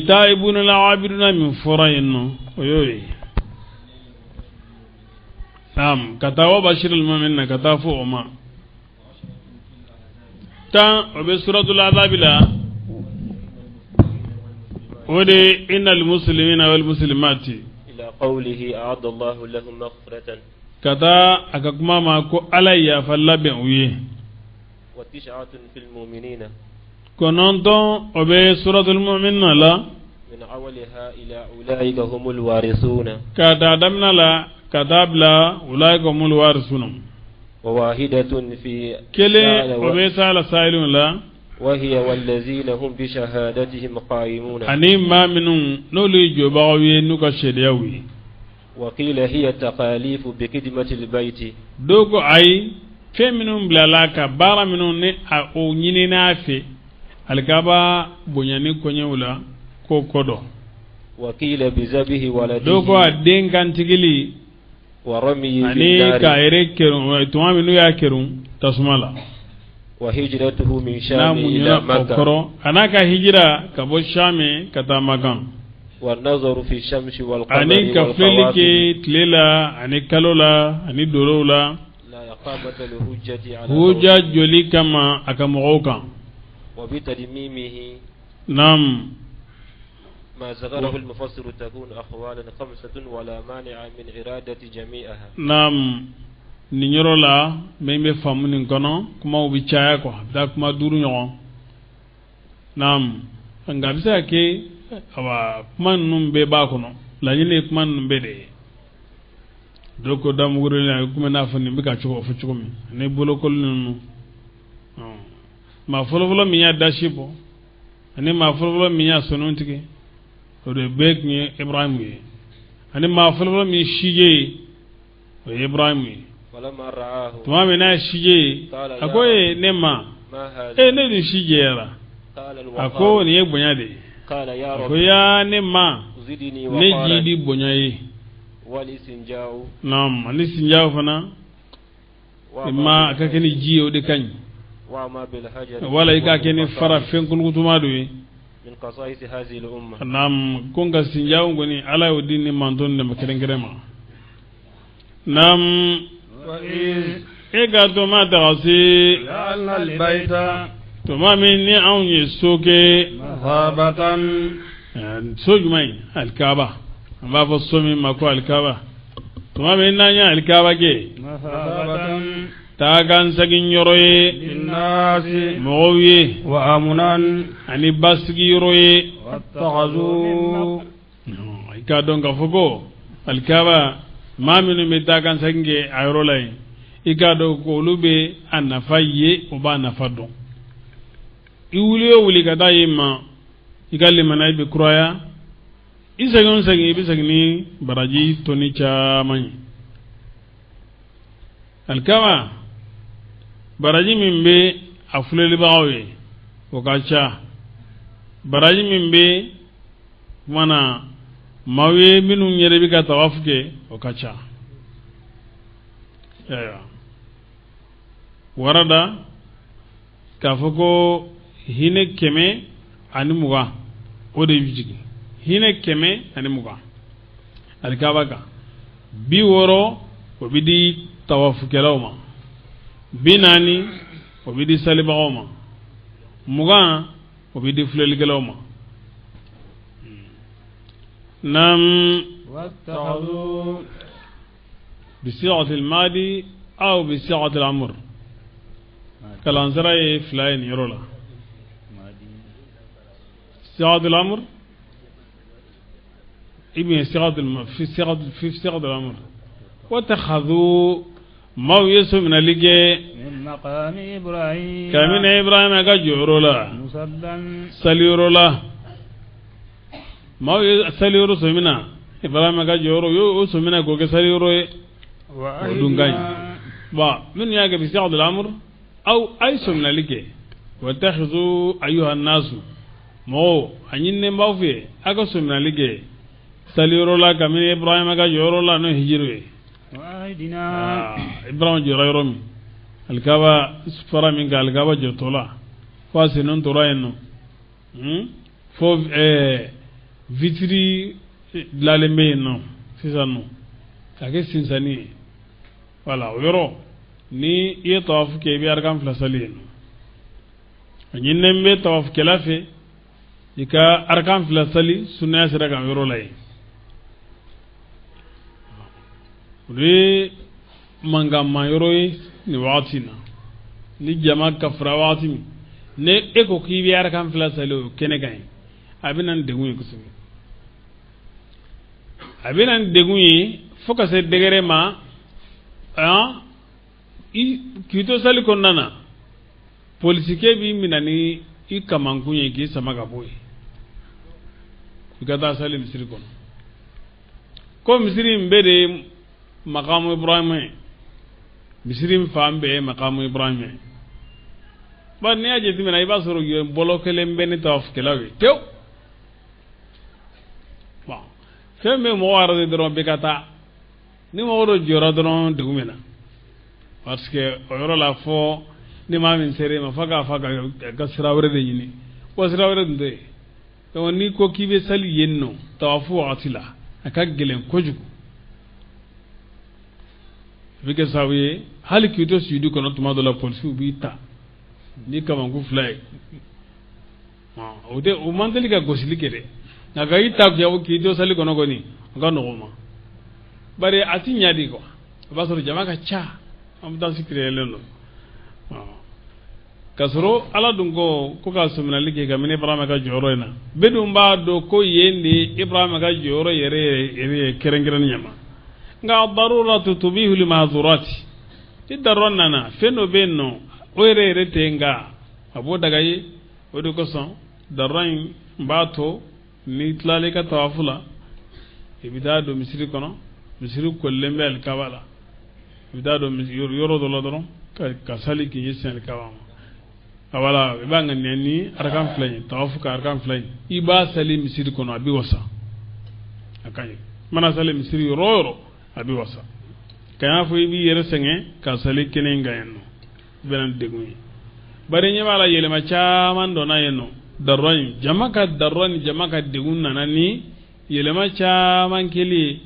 Taibuna la abiduna min fɔra yen nɔ, o y'o ye. Naam, ka taa wa bashiril mu'minina, ka taa fo o ma. 10, o bɛ suratul azabi la, o de ye innal muslimina wal muslimati. إلى قوله أعد الله لهم مغفرة. Ka taa a ka kuma ma ko Ala ye yafa labɛn u ye. وتسعة في المؤمنين. 9, o bɛ suratul mu'minina la. من أولها إلى أولئك هم الوارثون. Ka taa daminɛ la ka taa bila ulaika humul warisuna. وواحدة في 1, o bɛ sala sayilun la. وهي والذين هم بشهادتهم قائمون. Ani maa minnu n'olu ye jɔbagaw ye n'u ka seedeyaw ye. وقيل هي التكاليف بخدمة البيت. Dɔw ko ayi, fɛn minnu bilala ka baara minnu ni a o ɲinin'a fɛ alikaba bonyani koɲɛw la, k'o kɔ dɔn. وقيل بذبح Dɔw ko a ولده den kantigili ورميه في ani k'a النار. yɛrɛ kerun tuma min n'u y'a kerun tasuma la. وهجرته من N'a شام إلى muɲuna o مكة. kɔrɔ, a n'a ka hijira ka bɔ Sami ka taa Makan. والنظر في الشمس والقمر Ani ka filɛli والكواكب. kɛ tile la ani kalo la ani dorow la. لا إقامة الحجة على Huja قومه. joli kama a ka mɔgɔw kan. وبتتميمه ما ذكره المفسر تكون أقوالا خمسة ولا مانع من إرادة جميعها. Naam, nin yɔrɔ la, min bɛ faamu nin kɔnɔ, kumaw bɛ caya quoi, a bɛ taa kuma duuru ɲɔgɔn. Naam, nka a bɛ se ka kɛ, awa, kuma ninnu bɛɛ b'a kɔnɔ, laɲini ye kuma ninnu bɛɛ de ye. Dɔw ko damuguruni, a bɛ komi n'a fɔ nin bɛ ka cogo fɔ cogo min ani bolokoli ninnu. Maa fɔlɔfɔlɔ min y'a dasi bɔ ani maa fɔlɔfɔlɔ min y'a sɔnni tigɛ, o de bɛɛ tun ye Ibrahimu ye, ani maa fɔlɔfɔlɔ min ye sije ye, o ye Ibrahimu ye. فلما رآه Tuma min n'a ye sije ye, a ko ye ne ma ما هذا؟ E, ne dun si jɛyara. قال A ko الوقار nin ye bonya de ye. قال يا A ko رب yaa ne ma, زدني ne وقارا. jidi bonya ye. والاستنجاء Naam, ani sinjaw fana ma a ka kɛ ni ji ye, o de ka ɲi. وما بالحجر Wala i k'a kɛ ni fara fɛn kulukutuma dɔ ye. من خصائص هذه الأمة. Naam, ko nka sinjaw kɔni, Ala y'o di ni mantɔn de ma kɛrɛnkɛrɛn ma. Naam. وإذ E ka to ma taga se جعلنا البيت tuma min ni anw ye so kɛ. مثابة. So jumɛn ye? Alikaba, an b'a fɔ so min ma ko alikaba. Tuma min n'an ye alikaba kɛ مثابة taa kan segin yɔrɔ ye للناس mɔgɔw ye وأمنا ani basigi yɔrɔ ye. واتخذوا I k'a dɔn k'a fɔ ko alikaba, maa minnu bɛ taa kan segin kɛ a yɔrɔ la yen, i k'a dɔn ko olu bɛ a nafa ye, o b'a nafa dɔn. I wuli o wuli ka taa yen ma, i ka limaniya bɛ kuraya. I segin o segin, i bɛ segin ni baraji tɔni caman ye. Alikaba baraji min bɛ a filɛlibagaw ye, o ka ca. Baraji min bɛ kumana maaw ye minnu yɛrɛ bɛ ka tawafu kɛ, o ka ca. Ayiwa, warada k'a fɔ ko hinɛ 120, o de bɛ jigin, hinɛ 120 alikaba kan. 60, o bɛ di tawafukɛlaw ma, 40, o bɛ di salibagaw ma, 20, o bɛ di filɛlikɛlaw ma. Naam. واتخذوا بصيغة الماضي أو بصيغة الأمر، kalansara ye fila ye nin yɔrɔ la. صيغة الأمر ابن صيغة في صيغة الأمر، واتخذوا maaw ye so minɛli kɛ من مقام إبراهيم kabini Ibrahima ka jɔyɔrɔ la مصلى saliyɔrɔ la. Maaw ye saliyɔrɔ so min na, Ibrahima ka jɔyɔrɔ, u y'o so minɛ k'o kɛ saliyɔrɔ ye, o dun ka ɲi. Bon, minnu y'a kɛ بصيغة الأمر, aw a ye so minɛli kɛ, واتخذوا أيها الناس, mɔgɔw, a ɲininen b'aw fɛ aw ka so minɛli kɛ saliyɔrɔ la kabini Ibrahima ka jɔyɔrɔ la, n'o ye hijiru ye. وعهدنا Ibrahima jɔra yɔrɔ min, alikaba fara min kan, alikaba jɔtɔ la fo a sennen tora yen nɔ. Fo vitiri dilanlen bɛ yen nɔ sisan nɔ k'a kɛ sinsanni ye. Wala o yɔrɔ ni i ye tawafu kɛ, i bɛ arakan fila sali yen nɔ. A ɲininen bɛ tawafukɛla fɛ i ka arakan fila sali sunnaya sira kan yɔrɔ la yen. O ye mankanman yɔrɔ ye nin wagati in na. Ni jama kafura wagati min, ni e ko k'i bɛ arakan fila sali o kɛnɛ kan yen, a bɛ na ni degun ye kosɛbɛ. A bɛ na ni degun ye fo ka se degré ma, k'i to sali kɔnɔna na, polisikɛ b'i minɛ ni i kamankun ye k'i sama ka bɔ yen, i ka taa sali misiri kɔnɔ. Ko misiri in bɛɛ de ye makamu Ibrahima ye, misiri in fan bɛɛ ye makamu Ibrahima ye. Bari n'i y'a jateminɛ, i b'a sɔrɔ yen bɔlɔ kelen bɛ ni tawafukɛlaw ye tewu. Bon, fɛn bɛ mɔgɔ arrêté dɔrɔn, bɛɛ ka taa. Ni mɔgɔ dɔ jɔra dɔrɔn, degun bɛ na, parce que o yɔrɔ la, fɔ ni maa min sera i ma, fo k'a fɔ ka sira wɛrɛ de ɲini, wa sira wɛrɛ dun tɛ yen. Donc n'i ko k'i bɛ sali yen nɔ tawafu wagati la, a ka gɛlɛn kojugu. A bɛ kɛ sababu ye hali k'i to sujudu kɔnɔ, tuma dɔ la polisiw b'i ta ni kamankun fila ye. O tɛ, o man teli ka gosili kɛ dɛ, nka ka i ta k'i to sali kɔnɔ kɔni, o ka nɔgɔn ma. Bari a ti ɲa de quoi, o b'a sɔrɔ jama ka ca, ambulance créelen don k'a sɔrɔ Ala dun ko ko ka sɔminali kɛ kabini Ibrahima ka jɔyɔrɔ in na. Bɛɛ dun b'a dɔn ko yen de ye Ibrahima ka jɔyɔrɔ yɛrɛ yɛrɛ ye kɛrɛnkɛrɛnnen ɲɛ ma. Nka daruratu tubihul mahzurati, ni darura nana, fɛn dɔ bɛ yen nɔ, o yɛrɛ yɛrɛ tɛ, nka a b'o daga ye. O de kosɔn darura in b'a to n'i tilala i ka tawafu la, i bɛ taa don misiri kɔnɔ. Misiri kolilen bɛ alikaba la, i bɛ taa don yɔrɔ dɔ la dɔrɔn ka sali k'i ɲɛsin alikaba ma. Wala i b'a ŋaniya ni arakan fila ye, tawafu ka arakan fila ye, i b'a sali misiri kɔnɔ, a bɛ wasa, a ka ɲi. Mana sali misiri yɔrɔ o yɔrɔ, a bɛ wasa. Ka y'a fɔ i b'i yɛrɛ sɛgɛn ka sali kɛnɛ in kan yen nɔ, i bɛ na ni degun ye. Bari ɲɛ b'a la, yɛlɛma caman donna yen nɔ. Darura in, jama ka darura ni jama ka degun nana ni yɛlɛma caman kɛli ye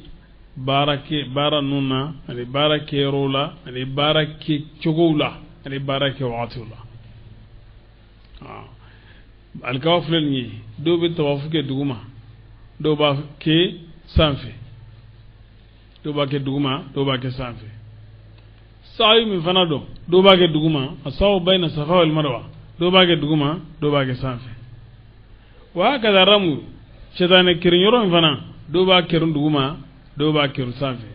baara kɛ baara ninnu na, ani baara kɛyɔrɔw la, ani baara kɛ cogow la, ani baara kɛ wagatiw la. Alikaba filɛ nin ye, dɔw bɛ tawafu kɛ duguma, dɔw b'a kɛ sanfɛ, dɔw b'a kɛ duguma, dɔw b'a kɛ sanfɛ. Saayi min fana don, dɔw b'a kɛ duguma, asawu bayna safa wal marwa, dɔw b'a kɛ duguma, dɔw b'a kɛ sanfɛ. Wa hakaza ramu, sɛtanɛ kerin yɔrɔ min fana, dɔw b'a kerin duguma, dɔw b'a kerin sanfɛ.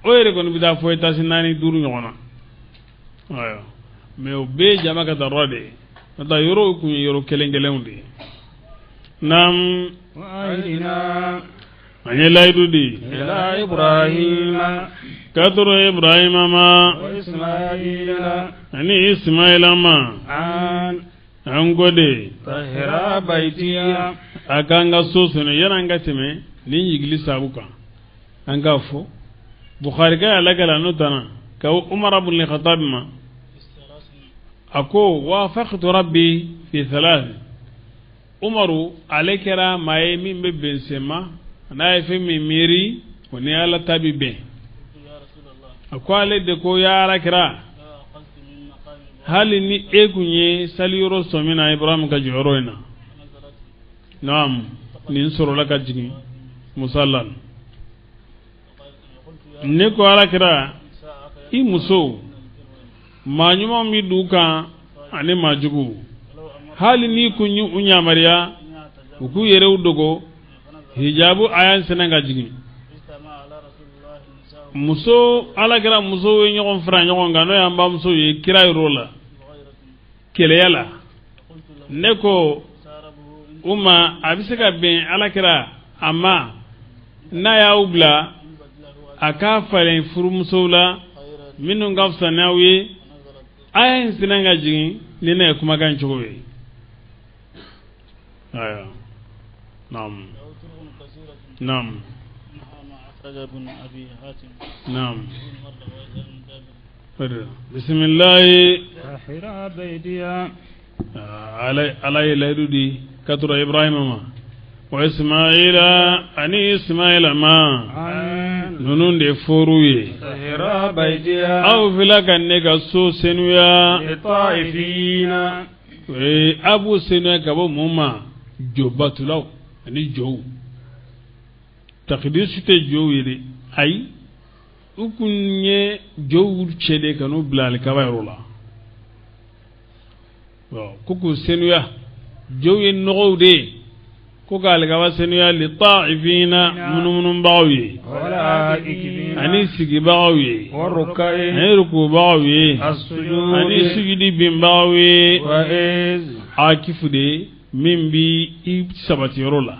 O yɛrɛ kɔni bɛ taa fɔ étage naani duuru ɲɔgɔn na. Ayiwa, mais o bɛɛ ye jama ka darura de ye, n'o tɛ yɔrɔw kun ye yɔrɔ kelen kelenw de ye. Naam. An ye layidu di ila Ibrahima, ka tɔrɔ Ibrahima ma, wa Ismaila, ani Ismaila ma, an an ko de tahira baytiya, a k'an ka so sɔnni. Yan'an ka tɛmɛ nin jigili sabu kan, an k'a fɔ Bukhari ka y'a lakala n'o tana ka Umar ibn Khattab ma, a ko wafaqtu rabbi fi thalath. Umaru ale kɛra maa ye min bɛ bɛn sema, n'a ye fɛn min miiri, o ni Ala ta bi bɛn. A ko ale de ko: ya Ala kira, hali ni e kun ye sali yɔrɔ sɔmin na Ibrahim ka jɔyɔrɔ in na. Naam, nin sɔrɔla ka jigin musala. Ne ko: Ala kira, i musow, maa ɲuman bɛ du kan ani maa jugu, hali n'i kun ye u yamaruya u k'u yɛrɛw dogo, hijabu aya sɛnɛ ka jigin. Muso, Ala kɛra musow ye ɲɔgɔn fara ɲɔgɔn kan, n'o y'an bamuso ye kira yɔrɔ la kɛlɛya la. Ne ko u ma: a bɛ se ka bɛn Ala kɛra a ma, n'a y'aw bila a k'a falen furumusow la minnu ka fisa n'aw ye. Aya in sina ka jigin ni ne ye kumakan cogo ye. Ayiwa, naam, naam, naam, bisimilahi. Tahira baytiya. Ala, Ala ye layidu di Ka tura Ibrahima ma, wa Ismaila, ani Ismaila ma. Ninnu de fɔr'u ye: aw fila ka ne ka so senuya. A b'u senuya ka bɔ mun ma? Jobatulaw ani jow. Takidisu tɛ jow ye dɛ, ayi, u kun ye jow cɛ de ka n'u bila alikaba yɔrɔ la ko k'u senuya. Jow ye nɔgɔw de ye, ko ka alikaba senuya li ta'ifina, munumunubagaw ye, ani sigibagaw ye, ani rukubagaw ye, ani sujudi binbagaw ye. Akifu de min bi i sabati yɔrɔ la,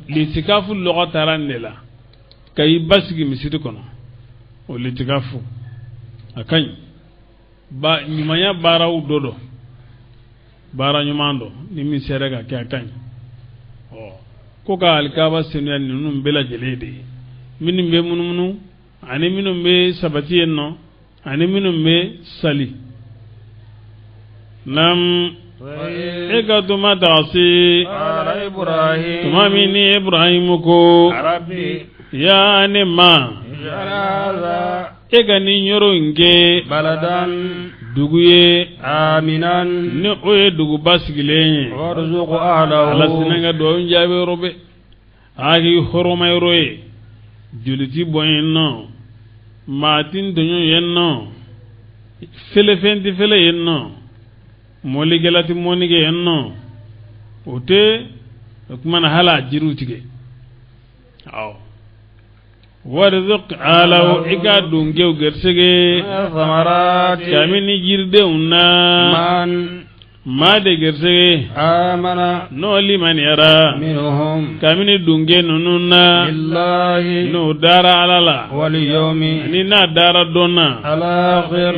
litikafu lɔgɔ taara nin de la, ka i basigi misiri kɔnɔ. O litikafu a ka ɲi ba ɲumanya baaraw dɔ dɔ, baara ɲuman dɔ ni min sera ka kɛ, a ka ɲi. Ɔ, ko ka alikaba senuya ninnu bɛɛ lajɛlen de ye, minnu bɛ munumunu, ani minnu bɛ sabati yen nɔ, ani minnu bɛ sali. Nam, e ka tuma taga se tuma min ni Ibrahimu ko: ya ne ma, e ka nin yɔrɔ in kɛ dugu ye, ni o ye duguba sigilen ye, Ala sinɛ ka dugawu jaabi yɔrɔ bɛ a k'i hɔrɔnma yɔrɔ ye, joli ti bɔn yen nɔ, maa ti tɔɲɔ yen nɔ, felefɛn ti fele yen nɔ, mɔlikɛla ti mɔni kɛ yen nɔ. O tɛ o kuma na, hali a jiriw tigɛ. Awɔ, warzuq ahlahu, i ka dunkew gɛrisɛgɛ kabini jiridenw na. Maa de gɛrisɛgɛ n'o limaniyara kabini dunke ninnu na, n'o dara Ala la, ni n'a dara dɔn na,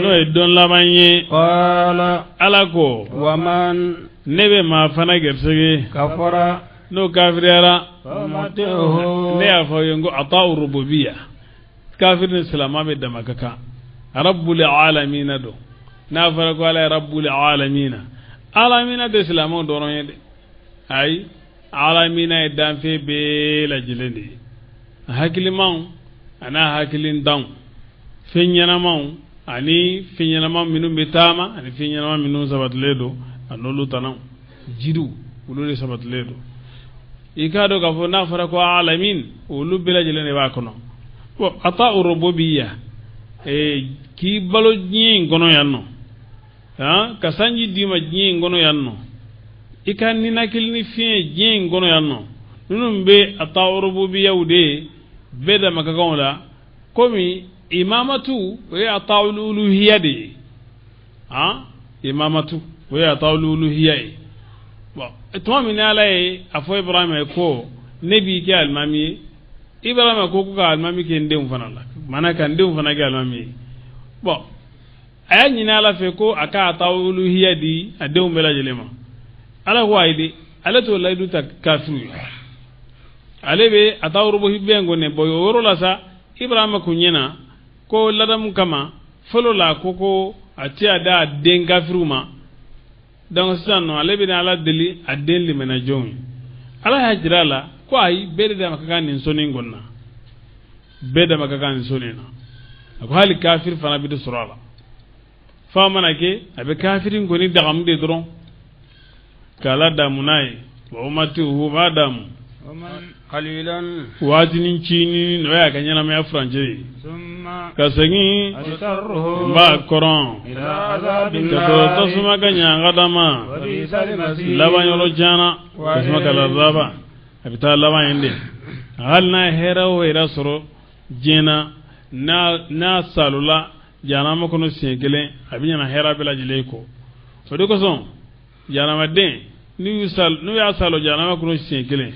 n'o ye dɔn laban ye. Ala ko: ne bɛ maa fana gɛrisɛgɛ n'o kafiriyara. Ne y'a fɔ ye ko ata'u rububiya, kafiri ni silama bɛ dama ka kan. Rabbul alamina don. N'a fɔra ko Ala ye rabbul alamina, alamina tɛ silamɛw dɔrɔn ye dɛ, ayi, alamina ye danfɛn bɛɛ lajɛlen de ye, hakilimaw ani hakilintanw, fɛn ɲɛnamaw ani fɛn ɲɛnama minnu bɛ taama, ani fɛn ɲɛnama minnu sabatilen don, a n'olu tanaw, jiriw, olu de sabatilen don. I k'a dɔn k'a fɔ n'a fɔra ko alamin, olu bɛɛ lajɛlen de b'a kɔnɔ. Bon, ata rububiya, k'i balo diɲɛ in kɔnɔ yan nɔ, han, ka sanji d'i ma diɲɛ in kɔnɔ yan nɔ, i ka ninakili ni fiɲɛ diɲɛ in kɔnɔ yan nɔ, ninnu bɛ ata rububiyaw de ye, bɛɛ dama ka kan o la. Komi imamatu, o ye ata uluhiya de ye. Han, imamatu, o ye ata uluhiya ye. Bon, tuma min ni Ala ye a fɔ Ibrahima ye ko ne b'i kɛ alimami ye, Ibrahima ko ka alimami kɛ n denw fana la, maana ka n denw fana kɛ alimami ye. Bon, a y'a ɲini Ala fɛ ko a ka ata uluhiya di a denw bɛɛ lajɛlen ma. Ala ko ayi de, ale t'o layidu ta kafiriw ye, ale bɛ a taa rububiya kɔni. Bɔn, o yɔrɔ la sa, Ibrahima kun ɲɛna ko ladamu kama fɔlɔ la, ko a tɛ a da a den kafiriw ma. Donc sisan nɔ, ale bɛna Ala deli a den limɛnɛjɔnw ye. Ala y'a jira a la ko ayi, bɛɛ de dama ka kan nin sɔnni in kɔni na, bɛɛ dama ka kan nin sɔnni in na. A ko hali kafiri fana bɛ sɔrɔ a la, f'a mana kɛ a bɛ kafiri in kɔni dagamu de dɔrɔn k'Ala damu n'a ye. Wa umatihu, b'a damu waatinin cinin, n'o y'a ka ɲɛnamaya furancɛ ye, ka segin n b'a kɔrɔn ka sɔrɔ tasuma ka ɲangata ma. Laban yɔrɔ jana, tasuma ka lazaba, a bɛ taa laban yen de. Hali n'a ye hɛrɛ o hɛrɛ sɔrɔ diɲɛ na, n'a salola jahanama kɔnɔ siɲɛ kelen, a bɛ ɲina hɛrɛ bɛɛ lajɛlen kɔ. O de kosɔn jahanamaden, n'u y'a salo jahanama kɔnɔ siɲɛ kelen,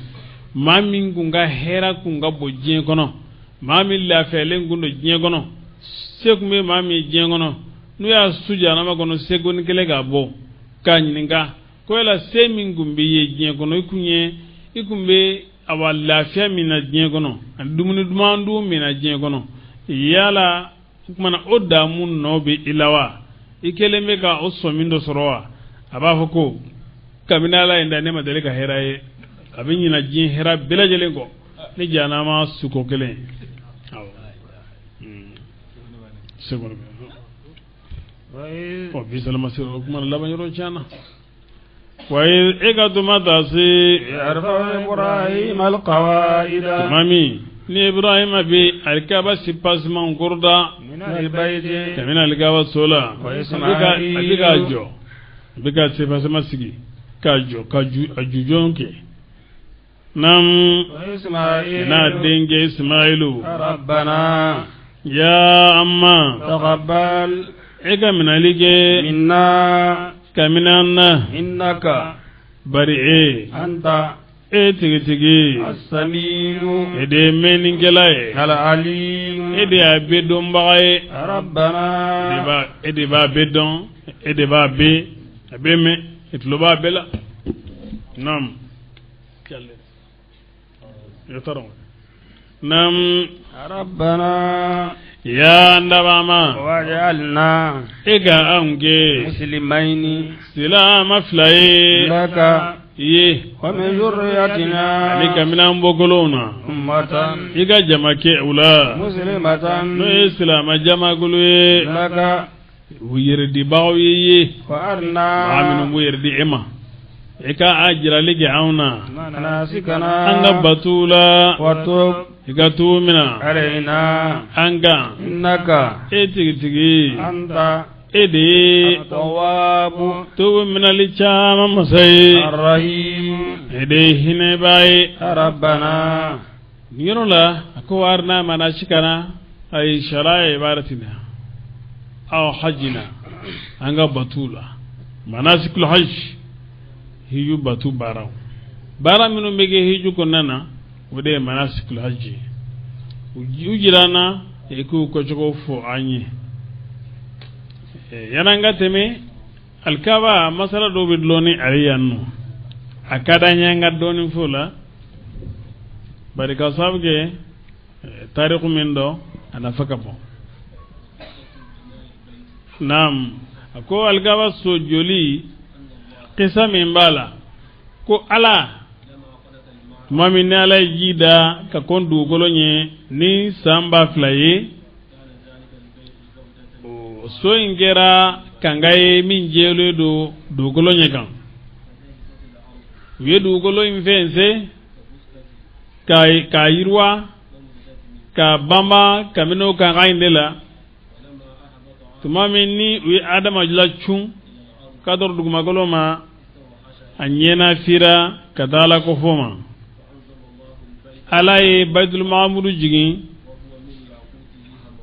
maa min kun ka hɛrɛ kun ka bon diɲɛ kɔnɔ, maa min lafiyalen kun don diɲɛ kɔnɔ, se kun bɛ maa min ye diɲɛ kɔnɔ, n'u y'a su jahanama kɔnɔ sekonin kelen k'a bɔ k'a ɲininka ko yala se min kun bɛ ye diɲɛ kɔnɔ, i kun ye i kun bɛ awa lafiya min na diɲɛ kɔnɔ, ani dumuni duman dun min na diɲɛ kɔnɔ, yala o kumana o damu nɔ bɛ i la wa? I kɛlen bɛ ka o sɔmi dɔ sɔrɔ wa? A b'a fɔ ko Kabini Ala ye n da, ne ma deli ka hɛrɛ ye. A bɛ ɲina diɲɛ hɛrɛ bɛɛ lajɛlen kɔ ni jahanama suko kelen ye. Awɔ, seko ɔ bi salama se o kuma laban yɔrɔ tiɲɛna wa e ka tuma ta se. Ibrahim alqawaida. Tuma min ni Ibrahima bɛ alikaba sipasiman kɔrɔda kabini alikaba so la, a bɛ k'a jɔ, a bɛ ka sipasima sigi k'a jɔ, ka a jujɔn kɛ. Nam, n'a denkɛ Ismailu. Rabbana. Ya amma. Taqabbal. E ka minɛli kɛ. Minna. Kabini an na. Innaka. Bari e. Anta. E tigitigi. As-samiu. E de ye mɛnnikɛla ye. Al-alim. E de y'a bɛɛ dɔnbaga ye. Rabbana. E de b'a bɛɛ dɔn, e de b'a bɛɛ a bɛɛ mɛn, e tulo b'a bɛɛ la. Naam. Naam. Rabbana. Ya an dabama. Waj'alna. E ka anw kɛ. Muslimayni. Silama fila ye. Laka. Ye. Wa min zurriyatina. Ani kabini an bɔkolow na. Ummatan. I ka jama kɛ u la. Muslimatan. N'o ye silama jamakulu ye. Laka. U yɛrɛdibagaw ye ye. Wa arina. Maa minnu b'u yɛrɛ di e ma. I ka a jirali kɛ anw na. Manasikana. An ka batuw la. Wa tub. I ka tubu mina. Alayna. An kan. Innaka. E tigitigi. Anta. E de ye. At-tawwabu. Tubu minali caman masa ye. Ar-rahim. E de ye hinɛbaa ye. Rabbana. Nin yɔrɔ la, a ko arina manasikana ay shara'a ibadatina aw hajjina, an ka batuw la, manasikul hajj, hiju batu baaraw, baara minnu bɛ kɛ hiju kɔnɔna na, o de ye manasikul hajj ye. U jira an na, i k'u kɛcogo fɔ an ye. Yan'an ka tɛmɛ alikaba masala dɔw bɛ dulon ni ale yan nɔ, a ka d'an ye an ka dɔɔnin fɔ o la, bari ka sababu kɛ tariku min dɔn, a nafa ka bon. Naam, a ko alikaba so joli kisa min b'a la, ko Ala tuma min ni Ala ye ji da ka kɔn dugukolo ɲɛ ni san 2000 ye, o so in kɛra kanga ye min jɛlen don dugukolo ɲɛ kan. U ye dugukolo in fɛnsɛn k'a yiriwa ka banba kabini o kanga in de la. Tuma min ni u ye Adama la cun k'a dɔrɔn dugumakolo ma, a ɲɛna fira ka taa Ala kofɔ ma. Ala ye Baitul Mahamuru jigin,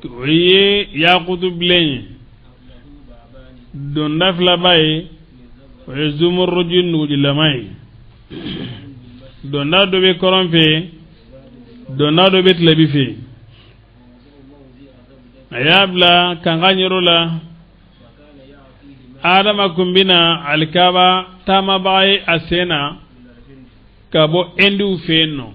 o ye yakutu bilen ye, donda filaba ye, o ye zumuruju nugujilama ye. Donda dɔ bɛ kɔrɔn fɛ, donda dɔ bɛ tilebi fɛ. A y'a bila kanga yɔrɔ la. Adama kun bɛna alikaba taamabaga ye a sen na ka bɔ Indiw fɛ yen nɔ.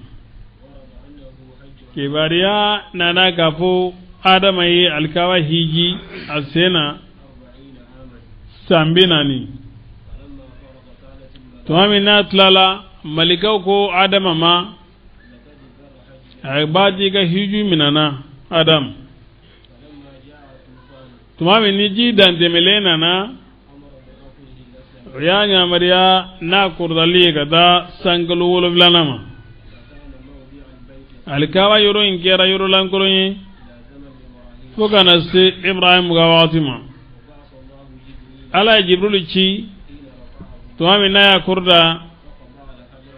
Kibaruya nana k'a fɔ Adama ye alikaba hiji a sen na san 40. Tuma min n'a tilala, malikaw ko Adama ma, a b'a di ka hiju minana Adam. Tuma min ni ji dantɛmɛlen nana, o y'a yamaruya n'a kɔrɔtali ye ka taa sankalo 7nan ma. Alikaba yɔrɔ in kɛra yɔrɔ lankolon ye fo ka na se Ibrahim ka wagati ma. Ala ye Jibril ci, tuma min n'a y'a kɔrɔta,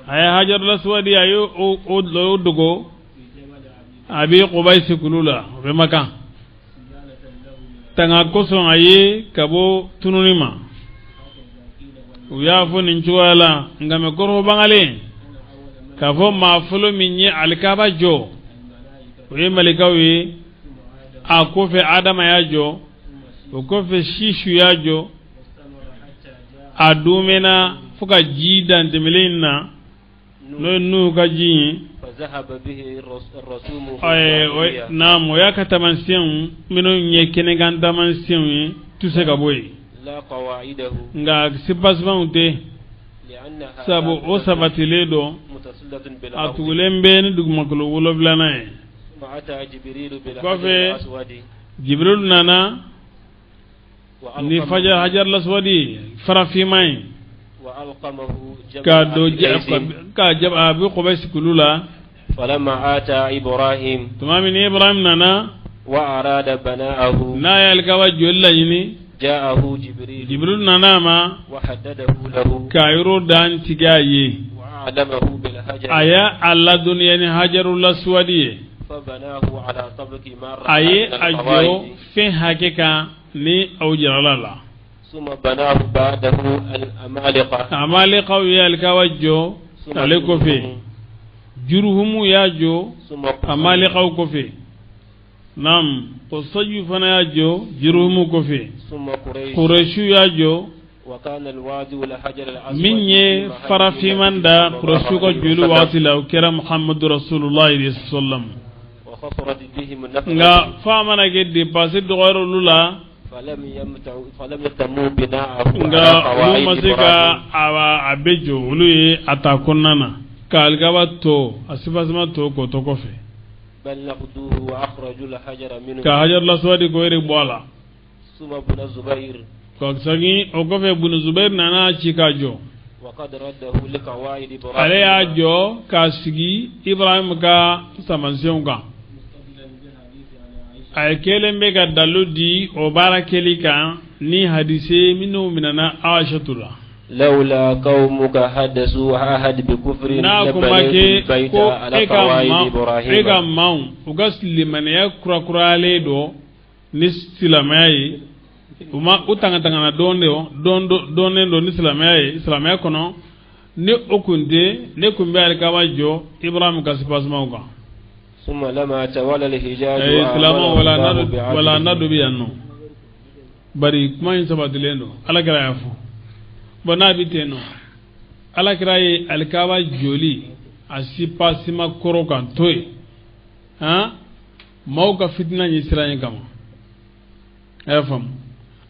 a ye hajarul aswadi, a ye o dogo a bɛ Kubayisi kulu la, o bɛ Makan, tanga kosɔn a ye ka bɔ tununi ma. U y'a fɔ nin cogoya la, nka mɛ kɔrɔfɔ bangalen k'a fɔ maa fɔlɔ min ye alikaba jɔ, o ye malikaw ye. A kɔfɛ Adama y'a jɔ, o kɔfɛ Sisu y'a jɔ. A dumɛna fo ka ji dantɛmɛlen in na, n'o ye Nuhu ka ji ye. Naam, o y'a ka taamasiyɛnw minnu ye kɛnɛkan taamasiyɛnw ye, tɛ se ka bɔ yen, nka sipasimanw tɛ. Sabu o sabatilen don, a tugulen bɛ ni dugumakolo 7nan ye. Kɔfɛ, Jibril nana ni fajar hajar laswadi farafinma ye k'a don k'a a bɛ Kɔbɛsi kulu la. Tuma min ni Ibrahim nana, n'a ye alikaba joli laɲini, Jibril nana a ma k'a yɔrɔ dantigɛ a ye, a y'a a ladɔnniya ni hajaru laswadi ye. A ye a jɔ fɛn hakɛ kan ni aw jirala la. Amalekaw ye alikaba jɔ ale kɔfɛ, Juruhumu y'a jɔ Amalekaw kɔfɛ. Naam, Kosaju fana y'a jɔ Juruhumu kɔfɛ, Kuresiw y'a jɔ. Min ye farafinman da Kuresiw ka jɔli waati la, o kɛra Muhamadu Rasulullahi sallam. Nka f'a mana kɛ dépense dɔgɔyara olu la, nka olu ma se ka a bɛɛ jɔ. Olu ye a ta kɔnɔna na ka alikaba to a sifasima to k'o to kɔfɛ, ka hajar laswadi ko yɛrɛ bɔ a la. Ka segin o kɔfɛ, Bunu Zubair nana ci k'a jɔ. Ale y'a jɔ k'a sigi Ibrahim ka samasenw kan. A ye kelen bɛ ka dalu di o baara kɛli kan ni hadise minnu minɛna Aishatu la. لولا قومك حدثوا عهد بكفر N'a kun ma kɛ ko e ka maaw u ka limaniya kurakurayalen don ni silamɛya ye, u ma u tanga tangana dɔɔnin don ni silamɛya ye, silamɛya kɔnɔ, ni o kun tɛ, ne kun bɛ alikaba jɔ Ibrahim ka sipasimaw kan. Silamɛw wala n'a dɔ bɛ yan nɔ, bari kuma in sabatilen don, Ala kira y'a fɔ. Bon, n'a bɛ ten nɔ, Ala kira ye alikaba joli a sipasima kɔrɔ kan to yen, han, maaw ka fitina ɲɛ siran in kama. A y'a faamu?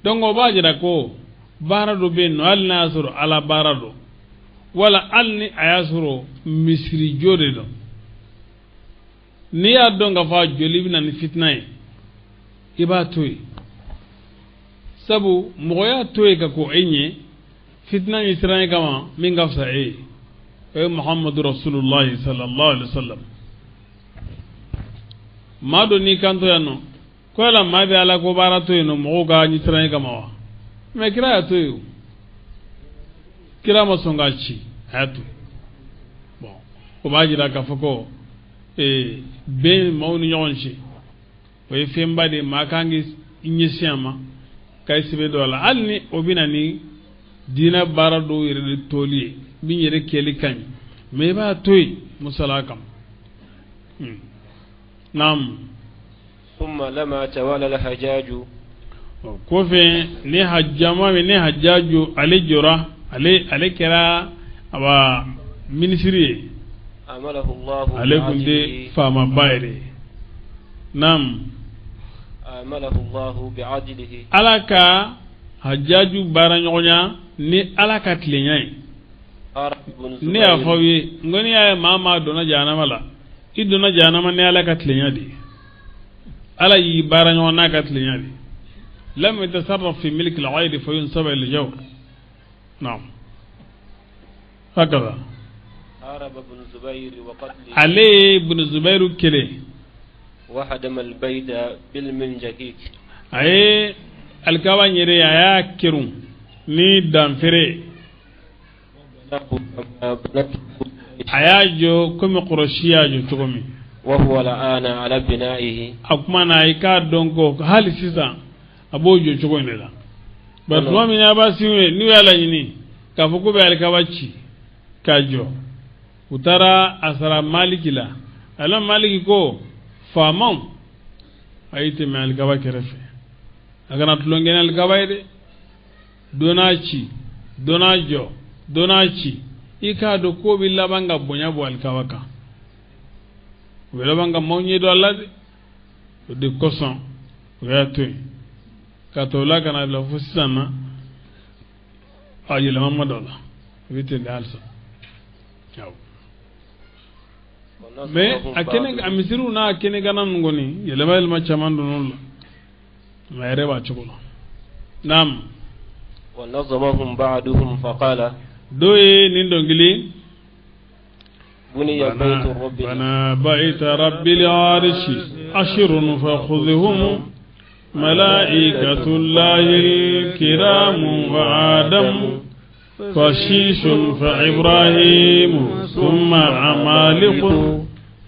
Donc o b'a jira ko baara dɔ bɛ yen nɔ, hali n'a y'a sɔrɔ Ala baara don, wala hali ni a y'a sɔrɔ misiri jo de don, n'i y'a dɔn k'a fɔ a joli bɛ na ni fitina ye, i b'a to yen. Sabu mɔgɔ y'a to yen ka kɔn e ɲɛ fitina ɲɛ siran in kama, min ka fisa e ye, o ye Muhammadu Rasulullahi sallallahu alaihi wa sallam. Maa dɔ n'i kanto yan nɔ ko yala maa bɛ Ala ko baara to yen nɔ mɔgɔw ka ɲɛsiran in kama wa? Mais kira y'a to yen o. Kira ma sɔn k'a ci, a y'a to yen. Bon, o b'a jira k'a fɔ ko bɛn maaw ni ɲɔgɔn cɛ, o ye fɛnba de ye. Maa kan k'i ɲɛsin a ma ka i sɛbɛ don a la, hali ni o bɛ na ni diinɛ baara dɔw yɛrɛ de toli ye min yɛrɛ kɛli ka ɲi, mais i b'a to yen musala kama. Naam. ثم لما توالى الحجاج Kɔfɛ, ni hajjama min ni Hajjaju ale jɔra, ale kɛra awa minisiri ye. أمله الله Ale tun tɛ faamaba yɛrɛ ye. Naam. أمله الله بعدله. Ala ka Hajjaju baara ɲɔgɔnya ni Ala ka tilenya ye. Ne y'a fɔ aw ye n ko n'i y'a ye maa maa donna jahanama la, i donna jahanama ni Ala ka tilenya de ye. Ala y'i baara ɲɔgɔn n'a ka tilenya de ye. لم يتصرف في ملك الغير فينسب إلى الجور. نعم، هكذا. هارب ابن الزبير وقتله. Ale ibn Zubairu kele. وهدم البيت بالمنجنيق. A ye alikaba yɛrɛ, a y'a kerun ni danfere. A y'a jɔ komi Kɔrɔsi y'a jɔ cogo min. وهو الآن على بنائه. A kuma na, i k'a dɔn ko hali sisan a b'o jɔ cogo in de la. Bari tuma min Abasiw ye n'u y'a laɲini k'a fɔ k'u bɛ alikaba ci k'a jɔ, u taara a sara Maliki la. Ala Maliki ko faamaw a y'i tɛmɛ alikaba kɛrɛfɛ, a kana tulonkɛ ni alikaba ye dɛ. Dɔ n'a ci, dɔ n'a jɔ, dɔ n'a ci, i k'a dɔn k'o bɛ laban ka bonya bɔ alikaba kan, u bɛ laban ka maaw ɲɛ don a la dɛ. O de kosɔn o y'a to yen ka to la ka na bila fo sisan na, a yɛlɛma ma don a la. A bɛ ten de halisa. Awɔ. Mais a kɛnɛ, a misiriw n'a kɛnɛkanna ninnu kɔni, yɛlɛma yɛlɛma caman donn'o la, mais a yɛrɛ b'a cogo la. Naam. ونظمهم بعضهم فقال Dɔw ye nin dɔnkili: بني بيت رب بنى بيت رب العرش عشر فخذهم ملائكة الله الكرام وآدم فشيش فإبراهيم ثم عمالق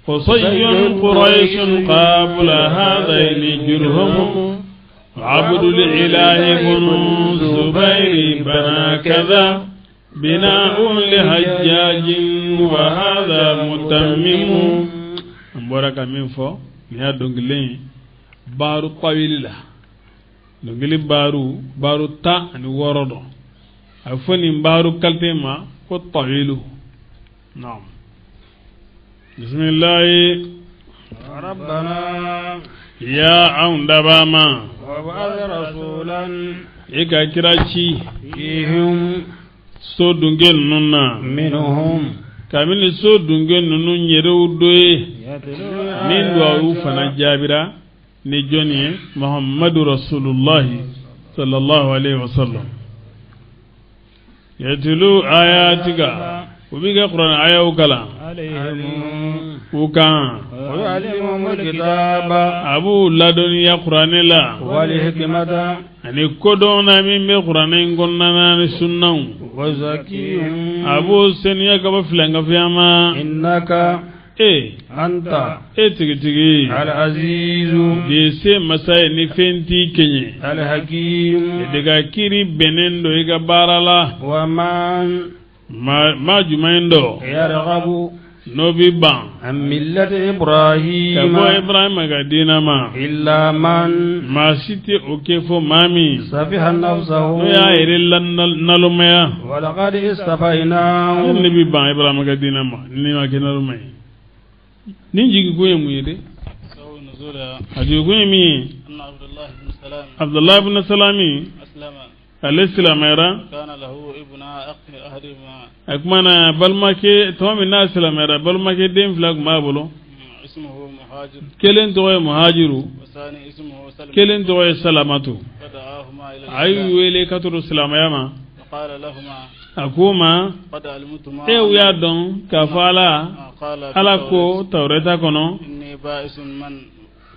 قصي قريش قبل هذين جرهم عبد الإله بن زبير بنى كذا بناء لحجاج وهذا متمم. An bɔra ka min fɔ, nin y'a dɔnkili ye baaru tawili la, dɔnkili baaru baaru 16 dɔn. A bɛ fɔ nin baaru qualité ma ko tawilu. Naam, bisimilayi. ربنا Ya anw dabaa ma, وابعث رسولا i ka kira ci فيهم so dunke ninnu na, منهم kabini so dunke ninnu yɛrɛw dɔ ye, يتلو min duwawu fana jaabira ni jɔnni ye? Muhammadu Rasulullahi sallallahu alaihi wasallam. Yatulu ayatika, u b'i ka kuranɛ ayaw kalan عليهم u kan, ويعلمهم الكتاب a b'u ladɔnniya kuranɛ la والحكمة ani kodɔn na min bɛ kuranɛ in kɔnɔna na ni sunnaw, ويزكيهم a b'o seniya ka bɔ filankafoya ma. إنك E أنت e tigitigi العزيز de se masa ye ni fɛn t'i kɛɲɛ, الحكيم. De ka kiiri bɛnnen don i ka baara la. ومن Ma maa jumɛn dɔ يرغب n'o bi ban عن ملة ka إبراهيم bɔ Ibrahima ka diinɛ ma, إلا من maa si tɛ o kɛ fo maa min سفه نفسه n'o y'a yɛrɛ la nalomaya. ولقد اصطفيناه Ne bi ban Ibrahima ka diinɛ ma ni ma kɛ naloma ye. Nin jigin ye mun ye de? سبب نزولها A jigin ye min ye, أن عبد الله بن سلام Abdullahi ibn Salami أسلم. ale silamɛyara. كان له ابن أخ أحدهما A kuma na balimakɛ, tuma min n'a silamɛyara, balimakɛ den fila tun b'a bolo. اسمه مهاجر. Kelen tɔgɔ ye Muhajiru, والثاني اسمه سلم. kelen tɔgɔ ye Salamatu. فدعاهما إلى A y'u الإسلام. wele ka to silamɛya ma. وقال لهما A k'u ma: قد علمتما e y'a dɔn k'a fɔ Ala ما قال في Ala التوراة ko Tawureta kɔnɔ, إني بائس من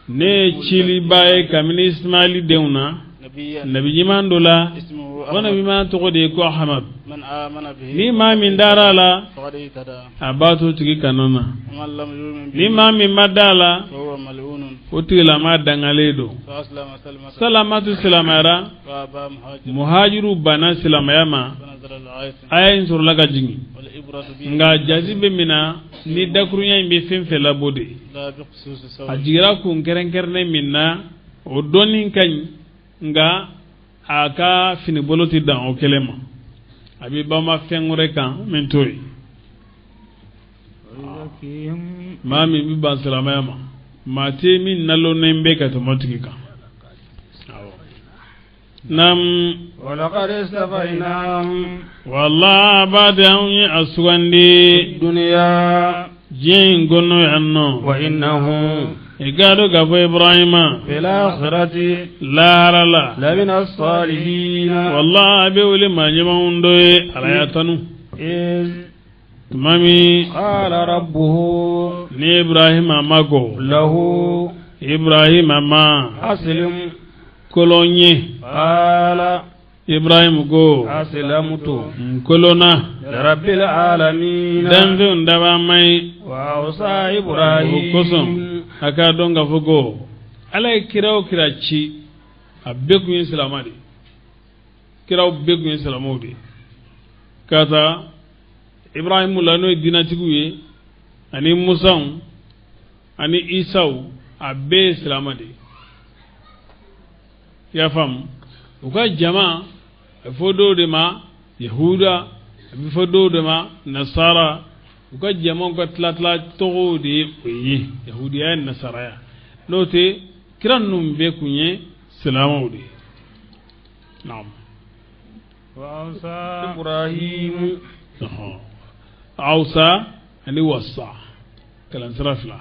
ne ye ciliba ye kabini Ismaili denw na نبيا nabi ɲuman dɔ la, اسمه o nabi أحمد ɲuman tɔgɔ de ye ko Ahmad. من آمن به Ni maa min dara a la, فقد اهتدى. a b'a to tigi kanu na. ومن لم يؤمن Ni به maa min ma da a la, فهو ملعون. o tigilama dangalen don. فأسلم سلمة. Salamatu silamɛyara. وأبى مهاجر. Muhajiru banna silamɛya ma. فنزل الآية. Aya in sɔrɔla ka jigin. والعبرة به Nka jazi bɛ min na ni dakurunya in bɛ fɛn fɛn labɔ de, لا بخصوص a السبب. jigira kun kɛrɛnkɛrɛnnen min na, o dɔnni ka ɲi, nka a ka finibolo tɛ dan o kelen ma, a bɛ banba fɛn wɛrɛ kan min t'o ye. ويزكيهم Maa min bɛ ban silamɛya ma, maa tɛ min nalonnen bɛ ka tɛmɛ o tigi kan. Awɔ, naam. ولقد اصطفيناهم Wala b'a de anw ye a في sugandi الدنيا diɲɛ in kɔnɔ yan nɔ. وإنهم I k'a dɔn k'a fɔ Ibrahima في الآخرة lahara la لمن الصالحين. wala a bɛ wele maa ɲumanw dɔ ye. Ala y'a tanu إذ tuma min قال ربه ni Ibrahima ma ko له Ibrahima ma أسلم. kolon ye. قال Ibrahim ko: أسلمت n kolonna لرب العالمين. danfɛnw dabaa ma ye. وأوصى O إبراهيم kosɔn a k'a dɔn k'a fɔ ko Ala ye kira o kira ci, a bɛɛ kun ye silamɛ de ye. Kiraw bɛɛ kun ye silamɛw de ye, ka taa Ibrahimu la, n'o ye diinɛtigiw ye, ani Musaw ani Isaw, a bɛɛ ye silamɛ de ye. I y'a faamu? U ka jama, a bɛ fɔ dɔw de ma Yahuda, a bɛ fɔ dɔw de ma Nasara. U ka jamaw ka tila tila tɔgɔw de ye o ye, Yahudiya ye, Nasaraya. N'o tɛ, kira ninnu bɛɛ kun ye silamɛw de ye. Naam. وأوصى إبراهيم Awsa ani wasa, kalansira fila.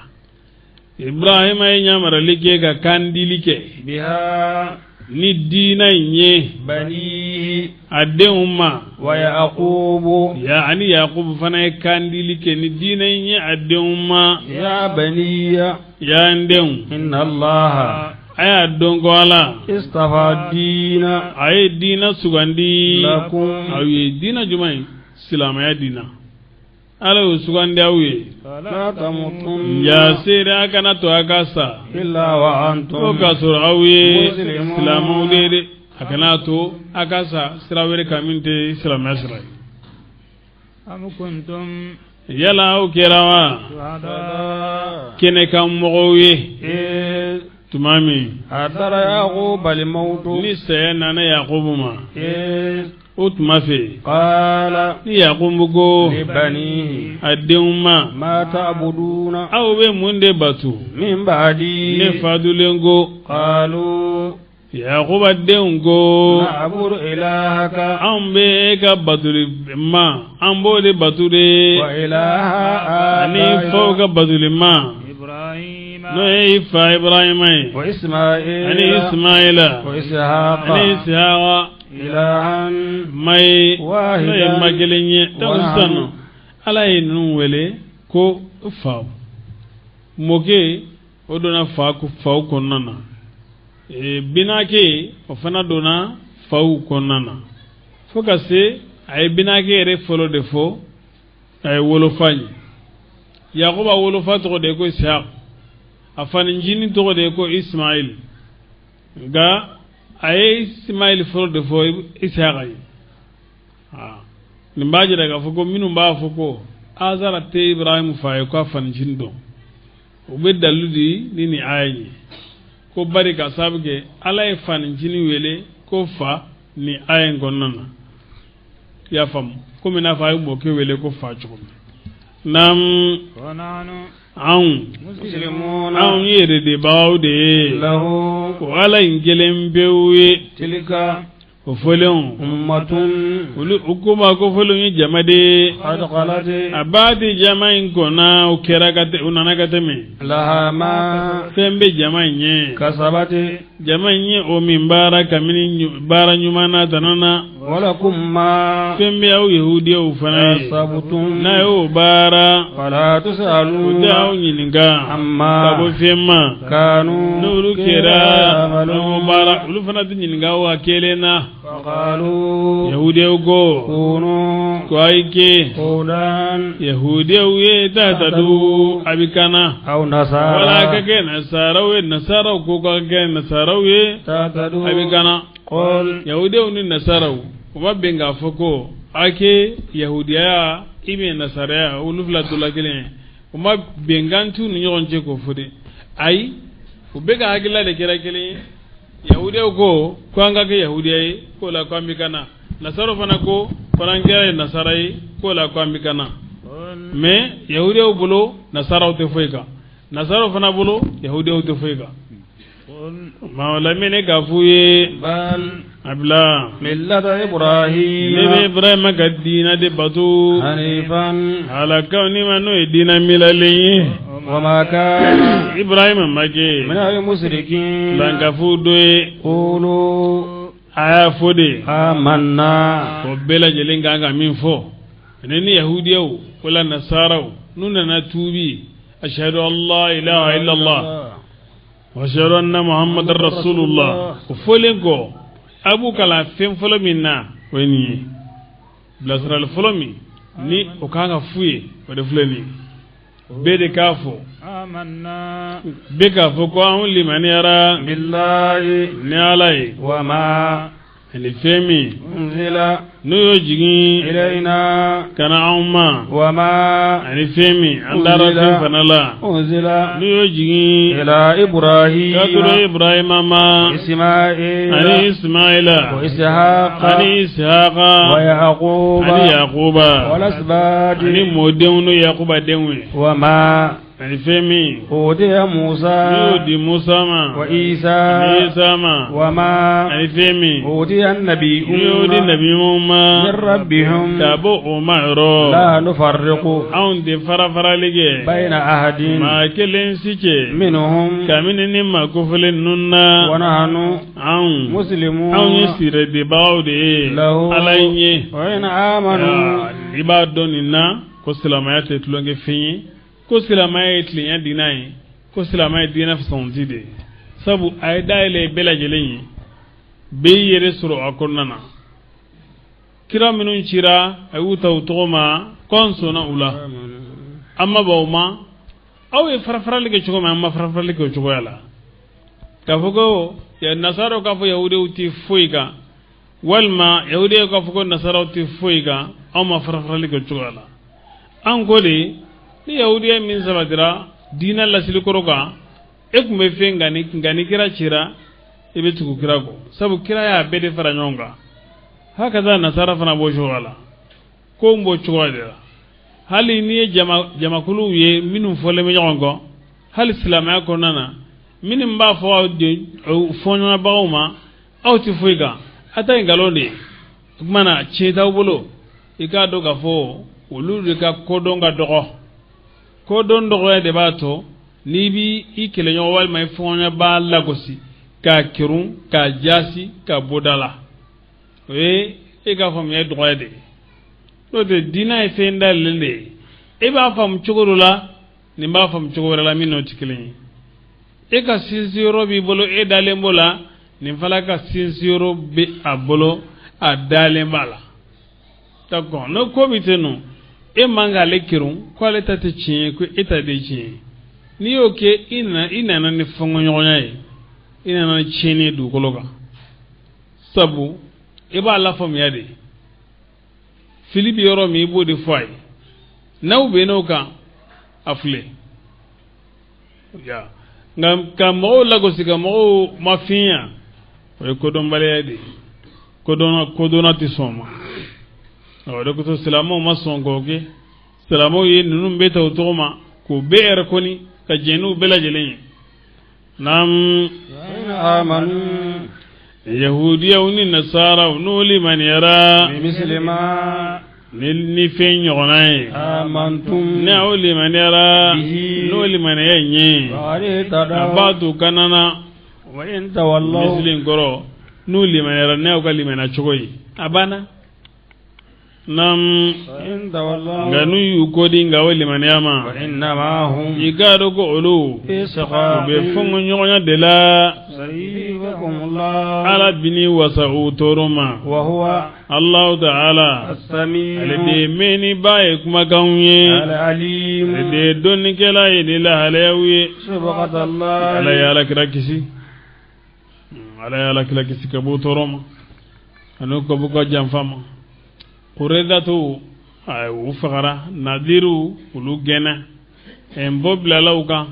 Ibrahima ye ɲamarali kɛ ka kandili kɛ biha ni diina in ye banihi a denw ma. Wa Yaqubu ya ani Yakubu fana ye kandili kɛ ni diina in ye a denw ma. Ya baniya ya n denw, inna Allaha a y'a dɔn ko Ala istafa diina a ye diina sugandi lakum aw ye. Diina jumɛn ye? Silamɛya diina. Ala y'o sugandi aw ye. La tamutunna Ya seere a kana to a ka sa illa wa fo antum k'a sɔrɔ aw ye muslimun. Silamɛw de ye dɛ. A kana to a ka sa sira wɛrɛ kan min tɛ silamɛya sira ye. Am kuntum Yala aw kɛra wa shuhada kɛnɛkan mɔgɔw ye إذ tuma min حضر يعقوب الموت ni saya nana Yakubu ma? إذ O tuma fɛ قال ni Yakubu ko لبنيه a denw ma, ما تعبدون aw bɛ mun de bato من بعدي؟ ne fadulen ko? قالوا Yakuba denw ko, نعبد إلهك anw bɛ e ka batoli ma, an b'o de bato de, وإله ani faw آبائك ka batoli ma, Ibrahima n'o ye i fa Ibrahima ye, وإسماعيل ani Ismaila, وإسحاق ani Isihaqa, إلها ma ye, n'o ye ma واحدا kelen ye. Donc sisan nɔ, Ala ye ninnu wele ko faw. Mɔkɛ o donna fa faw kɔnɔna na, binakɛ o fana donna faw kɔnɔna na, fo ka se a ye binakɛ yɛrɛ fɔlɔ de fɔ a ye wolofa ye. Yakuba wolofa tɔgɔ de ye ko Isihaq, a fanicinin tɔgɔ de ye ko Ismail, nka a ye Ismail fɔlɔ de fɔ Isihaq ye. Nin b'a jira k'a fɔ ko minnu b'a fɔ ko Azara tɛ Ibrahim fa ye, k'a fanicinin dɔn, u bɛ dalilu di ni nin aya ye, ko bari ka sababu kɛ Ala ye fanicinin wele ko fa nin aya in kɔnɔna na. I y'a faamu, komi n'a fɔ a ye mɔkɛ wele ko fa cogo min. Naam. Wa nahnu Anw مسلمون anw ye yɛrɛdebagaw de ye له ko Ala in kelen pewu ye. تلك O fɔlenw أمة olu u ko ma ko fɔlenw ye jama de ye. قد خلت A b'a di jama in kɔnna o kɛra ka tɛ, o nana ka tɛmɛ. لها ما Fɛn bɛ jama in ye. كسبت Jama in ye o min baara kabini baara ɲuman na tana na. ولكم ما Fɛn bɛ aw yahudiyaw fana ye. كسبتم N'a y'o baara, فلا o tɛ aw تسألون ɲininka ka bɔ عما fɛn ma كانوا n'olu kɛra o يعملون baara, olu fana tɛ ɲininka wa kelen na. فقالوا Yahudiyaw ko كونوا ko a ye kɛ هودا yahudiyaw ye, tahtadu, a bɛ kana, أو wala ka نصارى kɛ nasaraw ye. Nasaraw ko ka kɛ nasaraw ye, تهتدوا a bɛ kana. قل Yahudiyaw ni nasaraw u ma bɛn k'a fɔ ko a kɛ yahudiyaya i bɛ nasaraya, olu fila dɔ la kelen ye. U ma bɛnkan t'u ni ɲɔgɔn cɛ k'o fɔ dɛ, ayi, u bɛɛ ka hakilila de kɛra kelen ye. Yahudiyaw ko ko an ka kɛ yahudiya ye, k'o la ko an bɛ kana. Nasaraw fana ko ko an kɛra ye nasara ye, k'o la ko an bɛ kana. Qul Mais yahudiyaw bolo nasaraw tɛ foyi kan, nasaraw fana bolo yahudiyaw tɛ foyi kan. Qul Maa o lamɛnni k'a f'u ye بل a bila ملة ne bɛ إبراهيم Ibrahima ka diina de bato حنيفا halakaw ni ma, n'o ye diina milalen ye. وما كان Ibrahima ma kɛ من المشركين lankafu dɔ ye. قولوا A y'a fɔ de آمنا o bɛɛ lajɛlen kan ka min fɔ ani ni yahudiyaw wala nasaraw n'u nana tuubi, ashhadu an la ilaha illallah wa ashhadu anna muhammadar rasulullah, o fɔlen kɔ, a b'u kalan fɛn fɔlɔ min na, o ye nin ye. Bilasirali fɔlɔ min ni o kan ka f'u ye, o de filɛ nin ye. Bɛɛ de k'a fɔ, آمنا bɛɛ k'a fɔ ko anw limaniyara بالله ni Ala ye وما ani fɛn min أنزل n'o y'o jigin إلينا ka na anw ma, وما ani fɛn min an dara fɛn fana la أنزل n'o y'o jigin إلى إبراهيم ka turu Ibrahima ma, ani وإسماعيل Ismaila, وإسحاق ani Ishaqa, ويعقوب ani Yakuba, والأسباط ani mɔdenw n'o Yakuba denw ye, وما Ani fɛn min أوتي موسى n'i y'o di Musa ma وعيسى ani Isa ma وما ani fɛn min أوتي n'i y'o di النبيون nabi ɲumanw ma من ربهم ka bɔ o ma yɔrɔ لا نفرق anw tɛ farafarali kɛ بين أحد maa kelen si cɛ منهم kabini ni maa kofɔlen ninnu na ونحن anw مسلمون anw ye siredebagaw de ye له ala ye وإن آمنوا i b'a dɔn nin na ko silamɛya tɛ tulonkɛ fɛn ye ko silamɛya ye tilenya diinɛ ye ko silamɛya ye diinɛ fisɔnti de ye sabu a ye dayɛlɛ bɛɛ lajɛlen ye bɛɛ y'i yɛrɛ sɔrɔ a kɔnɔna na kira minnu cira a y'u ta u tɔgɔ ma ko an sɔnna u la an ma ban o ma aw ye farafarali kɛ cogo min an ma farafarali kɛ o cogoya la k'a fɔ ko nasaraw k'a fɔ yahudiw tɛ foyi kan walima yahudiw k'a fɔ ko nasaraw tɛ foyi kan anw ma farafarali kɛ o cogoya la an ko de ni yahudiya min sabatira diinɛ lasili kɔrɔ kan e tun bɛ fɛn nka ni nka ni kira cira i bɛ tugu kira kɔ sabu kira y'a bɛɛ de fara ɲɔgɔn kan hakaza nasara fana b'o cogoya la ko n b'o cogoya de la hali n'i ye jama jamakuluw ye minnu fɔlen bɛ ɲɔgɔn kɔ hali silamɛya kɔnɔna na minnu b'a fɔ aw de fɔɲɔgɔnbagaw ma aw tɛ foyi kan a ta ye nkalon de ye o tuma na tiɲɛ t'aw bolo i k'a dɔn k'a fɔ olu de ka kodɔn ka dɔgɔ kodɔn dɔgɔya de b'a to n'i b'i i kɛlɛɲɔgɔn walima i fɔɲɔgɔnbaa lagosi k'a kerun k'a jaasi k'a bɔ da la o ye e ka faamuya dɔgɔya de ye n'o tɛ diinɛ ye fɛn dayɛlɛlen de ye e b'a faamu cogo dɔ la nin b'a faamu cogo wɛrɛ la min n'o tɛ kelen ye e ka sinsinyɔrɔ b'i bolo e dalen b'o la nin fana ka sinsinyɔrɔ bɛ a bolo a dalen b'a la d'accord n'o ko bɛ ten nɔ e man k'ale kerun ko ale ta tɛ tiɲɛ ye ko e ta de ye tiɲɛ ye n'i y'o kɛ i nana ni fɔnkɔɲɔgɔnya ye i nana ni tiɲɛni ye dugukolo kan sabu i b'a lafaamuya de fili bɛ yɔrɔ min i b'o de fɔ a ye n'aw bɛnn'o kan a filɛ nka ka mɔgɔw lagosi ka mɔgɔw mafiɲɛya o ye kodɔnbaliya de ye kodɔnna tɛ sɔn o ma o de kosɔn silamɛw ma sɔn k'o kɛ silamɛw ye ninnu bɛɛ ta u tɔgɔ ma k'u bɛɛ yɛrɛ kɔni ka jɛn n'u bɛɛ lajɛlen ye naam وإن آمنوا yahudiyaw ni nasaraw n'u limaniyara بمثل ما ni fɛn ɲɔgɔnna ye آمنتم ni aw limaniyara bihi n'o limaniya in ye فقد a اهتدوا b'a to kana na وإن تولوا misili in kɔrɔ n'u limaniyara n'aw ka limaniya cogo ye a banna naam وإن تولوا nka n'u y'u kodi nka o limaniya ma فإنما هم i k'a dɔn ko olu في u شقاق bɛ fɔnkɔɲɔgɔnya de la سيكفيكهم الله ala bini wasa u tɔɔrɔ ma وهو Allahu ta'ala السميع ale de ye mɛnniba ye kumakanw ye العليم ale de ye dɔnnikɛla ye ni lahalayaw ye صبغة ala ye الله ala kira kisi ala ye ala kira kisi ka bɔ tɔɔrɔ ma ani ka bɔ ka janfa ma kuredatu u fagara nadiru olu gɛnna ɛnbɔ bilala u kan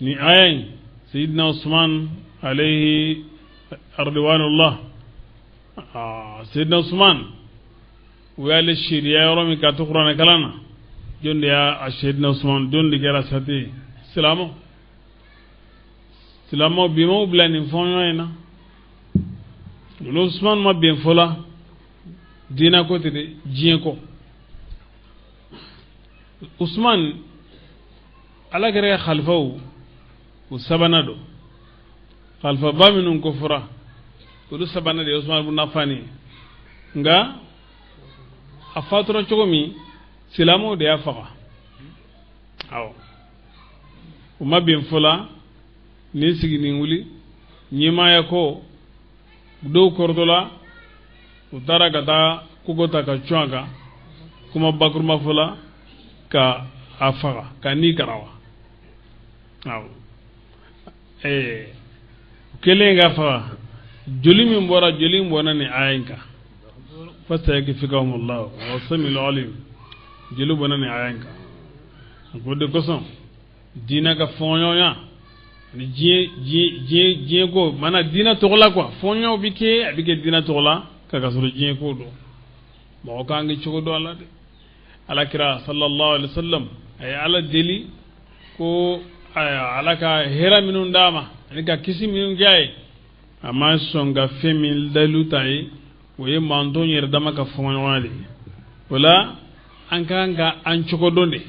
ni aya in sayidina usman alayhi ridwanullah sayidina usman u y'ale seereya yɔrɔ min ka to kuranɛ kalan na jɔn de y'a sayidina usman jɔn de kɛra sate ye silamɛw silamɛw bi m'u bila nin fɔɲɔgɔn in na olu usman ma bɛn fɔ la diinɛ ko tɛ dɛ diɲɛ ko usman ala kɛra ka xalifaw u sabanan don xalifaba minnu ko fɔra olu sabanan de ye usman ibn Affan ye nka a fatura cogo min silamɛw de y'a faga awɔ u ma bɛn fɔ la nin sigi nin wuli ɲɛmaaya ko dɔw kɔrɔtɔla u taara ka taa kogo ta ka cun a kan kuma bakuruma fɔ la ka a faga ka ni karawa awɔ u kɛlen ka faga joli min bɔra joli in bɔnna nin aya in kan fasayakfikahumullahu wa samiul alim joli bɔnna nin aya in kan o de kosɔn diinɛ ka fɔɲɔgɔnya ani diɲɛ ko mana diinɛ tɔgɔ la quoi fɔɲɔgɔnw bɛ kɛ a bɛ kɛ diinɛ tɔgɔ la k'a ka sɔrɔ diɲɛ ko don mɔgɔ kan k'i cogo dɔn a la dɛ Alakira sallallahu alaihi wasallam a ye Ala deli ko Ala ka hɛrɛ minnu d'a ma ani ka kisi minnu kɛ a ye, a ma sɔn ka fɛn min layidu ta ye, o ye manton yɛrɛ dama ka fɔɲɔgɔnya de ye. O la an ka kan ka an cogo dɔn de,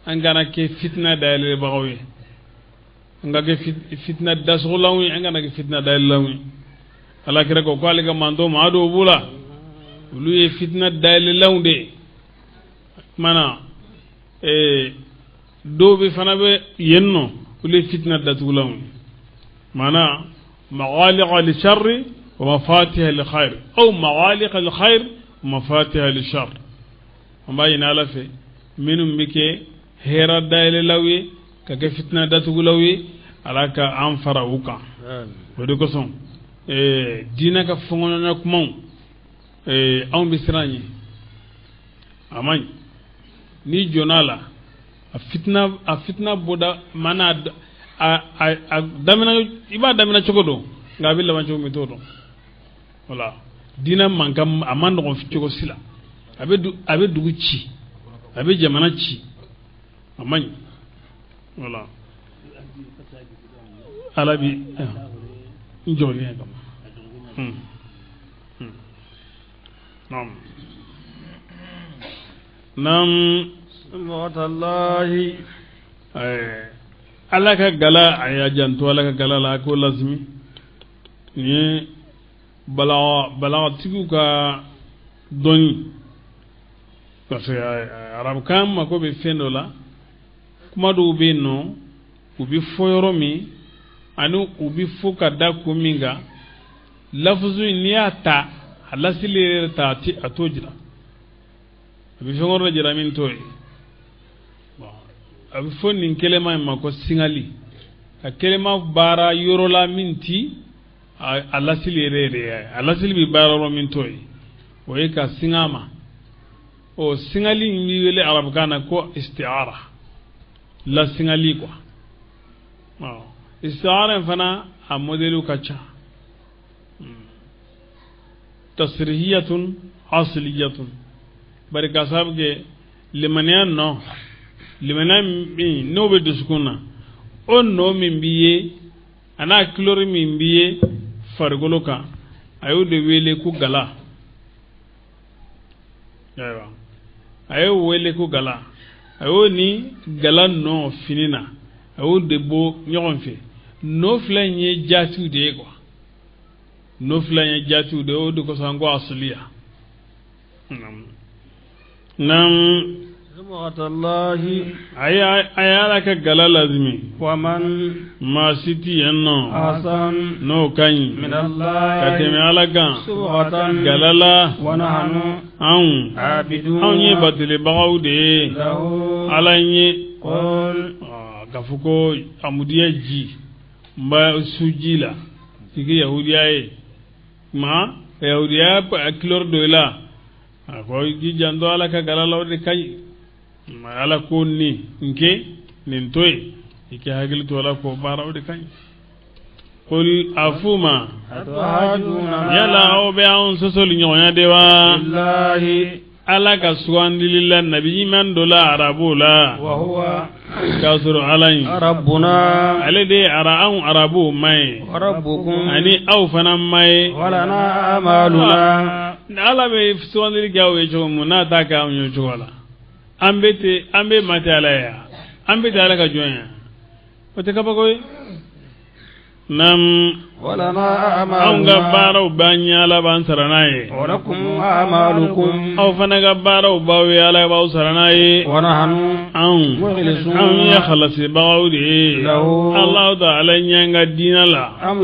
an kana kɛ fitina dayɛlɛbagaw ye, an ka kɛ fitina dasɔgɔlanw ye, an kana kɛ fitina dayɛlɛlanw ye. Alakira ko k'ale ka manton maa dɔw b'u la, olu ye fitina dayɛlɛlanw de ye. Tuma na dɔw bɛ fana bɛ yen nɔ, olu ye fitina datugulanw ye. Maana maghaliqa li sharri wa mafatiha li khair, aw maghaliqa li khair wa mafatiha li shar. An b'a ɲini Ala fɛ minnu bɛ kɛ hɛrɛ dayɛlɛlaw ye ka kɛ fitina datugulaw ye, Ala ka an fara u kan. O de kosɔn diinɛ ka fɔɲɔgɔnya kumaw anw bɛ siran ɲɛ, a man ɲi. N'i jɔn'a la, a fitina bɔda mana a daminɛ, i b'a daminɛ cogo dɔn, nka a bɛ laban cogo min t'o dɔn. Wala diinɛ man kan, a man nɔgɔn cogo si la. A bɛ dugu ci, a bɛ jamana ci, a man ɲi. Wala Ala bi n jɔlen kama. Naam naam. Subhanallahi. Ala ka gala, a y'a janto Ala ka gala la, a k'o lazimi. Nin ye balagatigiw ka dɔnni, parce que arabukan mako bɛ fɛn dɔ la. Kuma dɔw bɛ yen nɔ, u bɛ fɔ yɔrɔ min ani u bɛ fɔ ka da kun min kan, lafuzu in n'i y'a ta a lasili yɛrɛ ta, a t'o jira. A bɛ fɛn wɛrɛ jira min t'o ye. A bɛ fɔ nin kelema in ma ko singali, ka kelema baara yɔrɔ la min ti a lasili yɛrɛ yɛrɛ ye, a lasili bɛ baara yɔrɔ min t'o ye, o ye ka singa ma. O singali in bɛ wele arabukan na ko istiara, lasingali quoi. Istiara in fana a modèle ka ca. Tasrihiyatun asliyatun, bari ka sababu kɛ limaniya nɔ, limaniya min n'o bɛ dusukun na, o nɔ min b'i ye a n'a kilori min b'i ye farikolo kan, a y'o de wele ko gala. Ayiwa, a y'o wele ko gala, a y'o ni gala nɔ fini na, a y'o de bɔ ɲɔgɔn fɛ. Nɔ fila in ye jaatiw de ye quoi, nɔ fila in ye jaatiw de ye, o de kosɔn an ko asiliya. Naam. Subhanallahi. A ye Ala ka gala lazimi. Wa man maa si ti yen nɔ ahsan n'o ka ɲi min Allah ka tɛmɛ Ala kan subhatan gala la. Wa nahnu anw abidun, anw ye batolibagaw de ye lahu Ala ye. Qul k'a fɔ ko amudiya ji n b'a su ji la k'i kɛ yahudiya ye, ma yahudiya kilori don i la, a ko k'i janto Ala ka gala la, o de ka ɲi. Ala ko nin n kɛ nin to yen, i k'i hakili to ala k'o baara, o de ka ɲi. Qul a f'u ma, yala aw bɛ anw sɔsɔli ɲɔgɔnya de wa? Ala ka sugandili la nabi ɲuman dɔ la arabuw la, k'a sɔrɔ Ala in rabbuna, ale de ye anw arabuw ma ye, ani aw fana ma ye. Walana amaluna. Ala bɛ sugandili kɛ aw ye cogo min, n'a t'a kɛ anw ye cogo la, an bɛ ma tɛ Ala ye, an bɛ tɛ Ala ka jɔn ye, o tɛ kabako ye. Naam. Anw ka baaraw b'an ɲɛ, Ala b'an sara n'a ye. Aw fana ka baaraw b'aw ye, Ala b'aw sara n'a ye. Anw ye halasibagaw de ye. Alahu taala ɲɛ an ka diinɛ la, an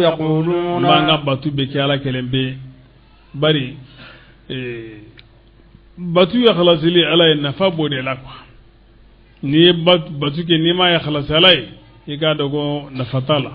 b'an ka batu bɛ kɛ Ala kelen pe. Bari batu ye halasili Ala ye, nafa b'o de la quoi. N'i ye batu kɛ n'i m'a ye halasi Ala ye, i k'a dɔn ko nafa t'a la.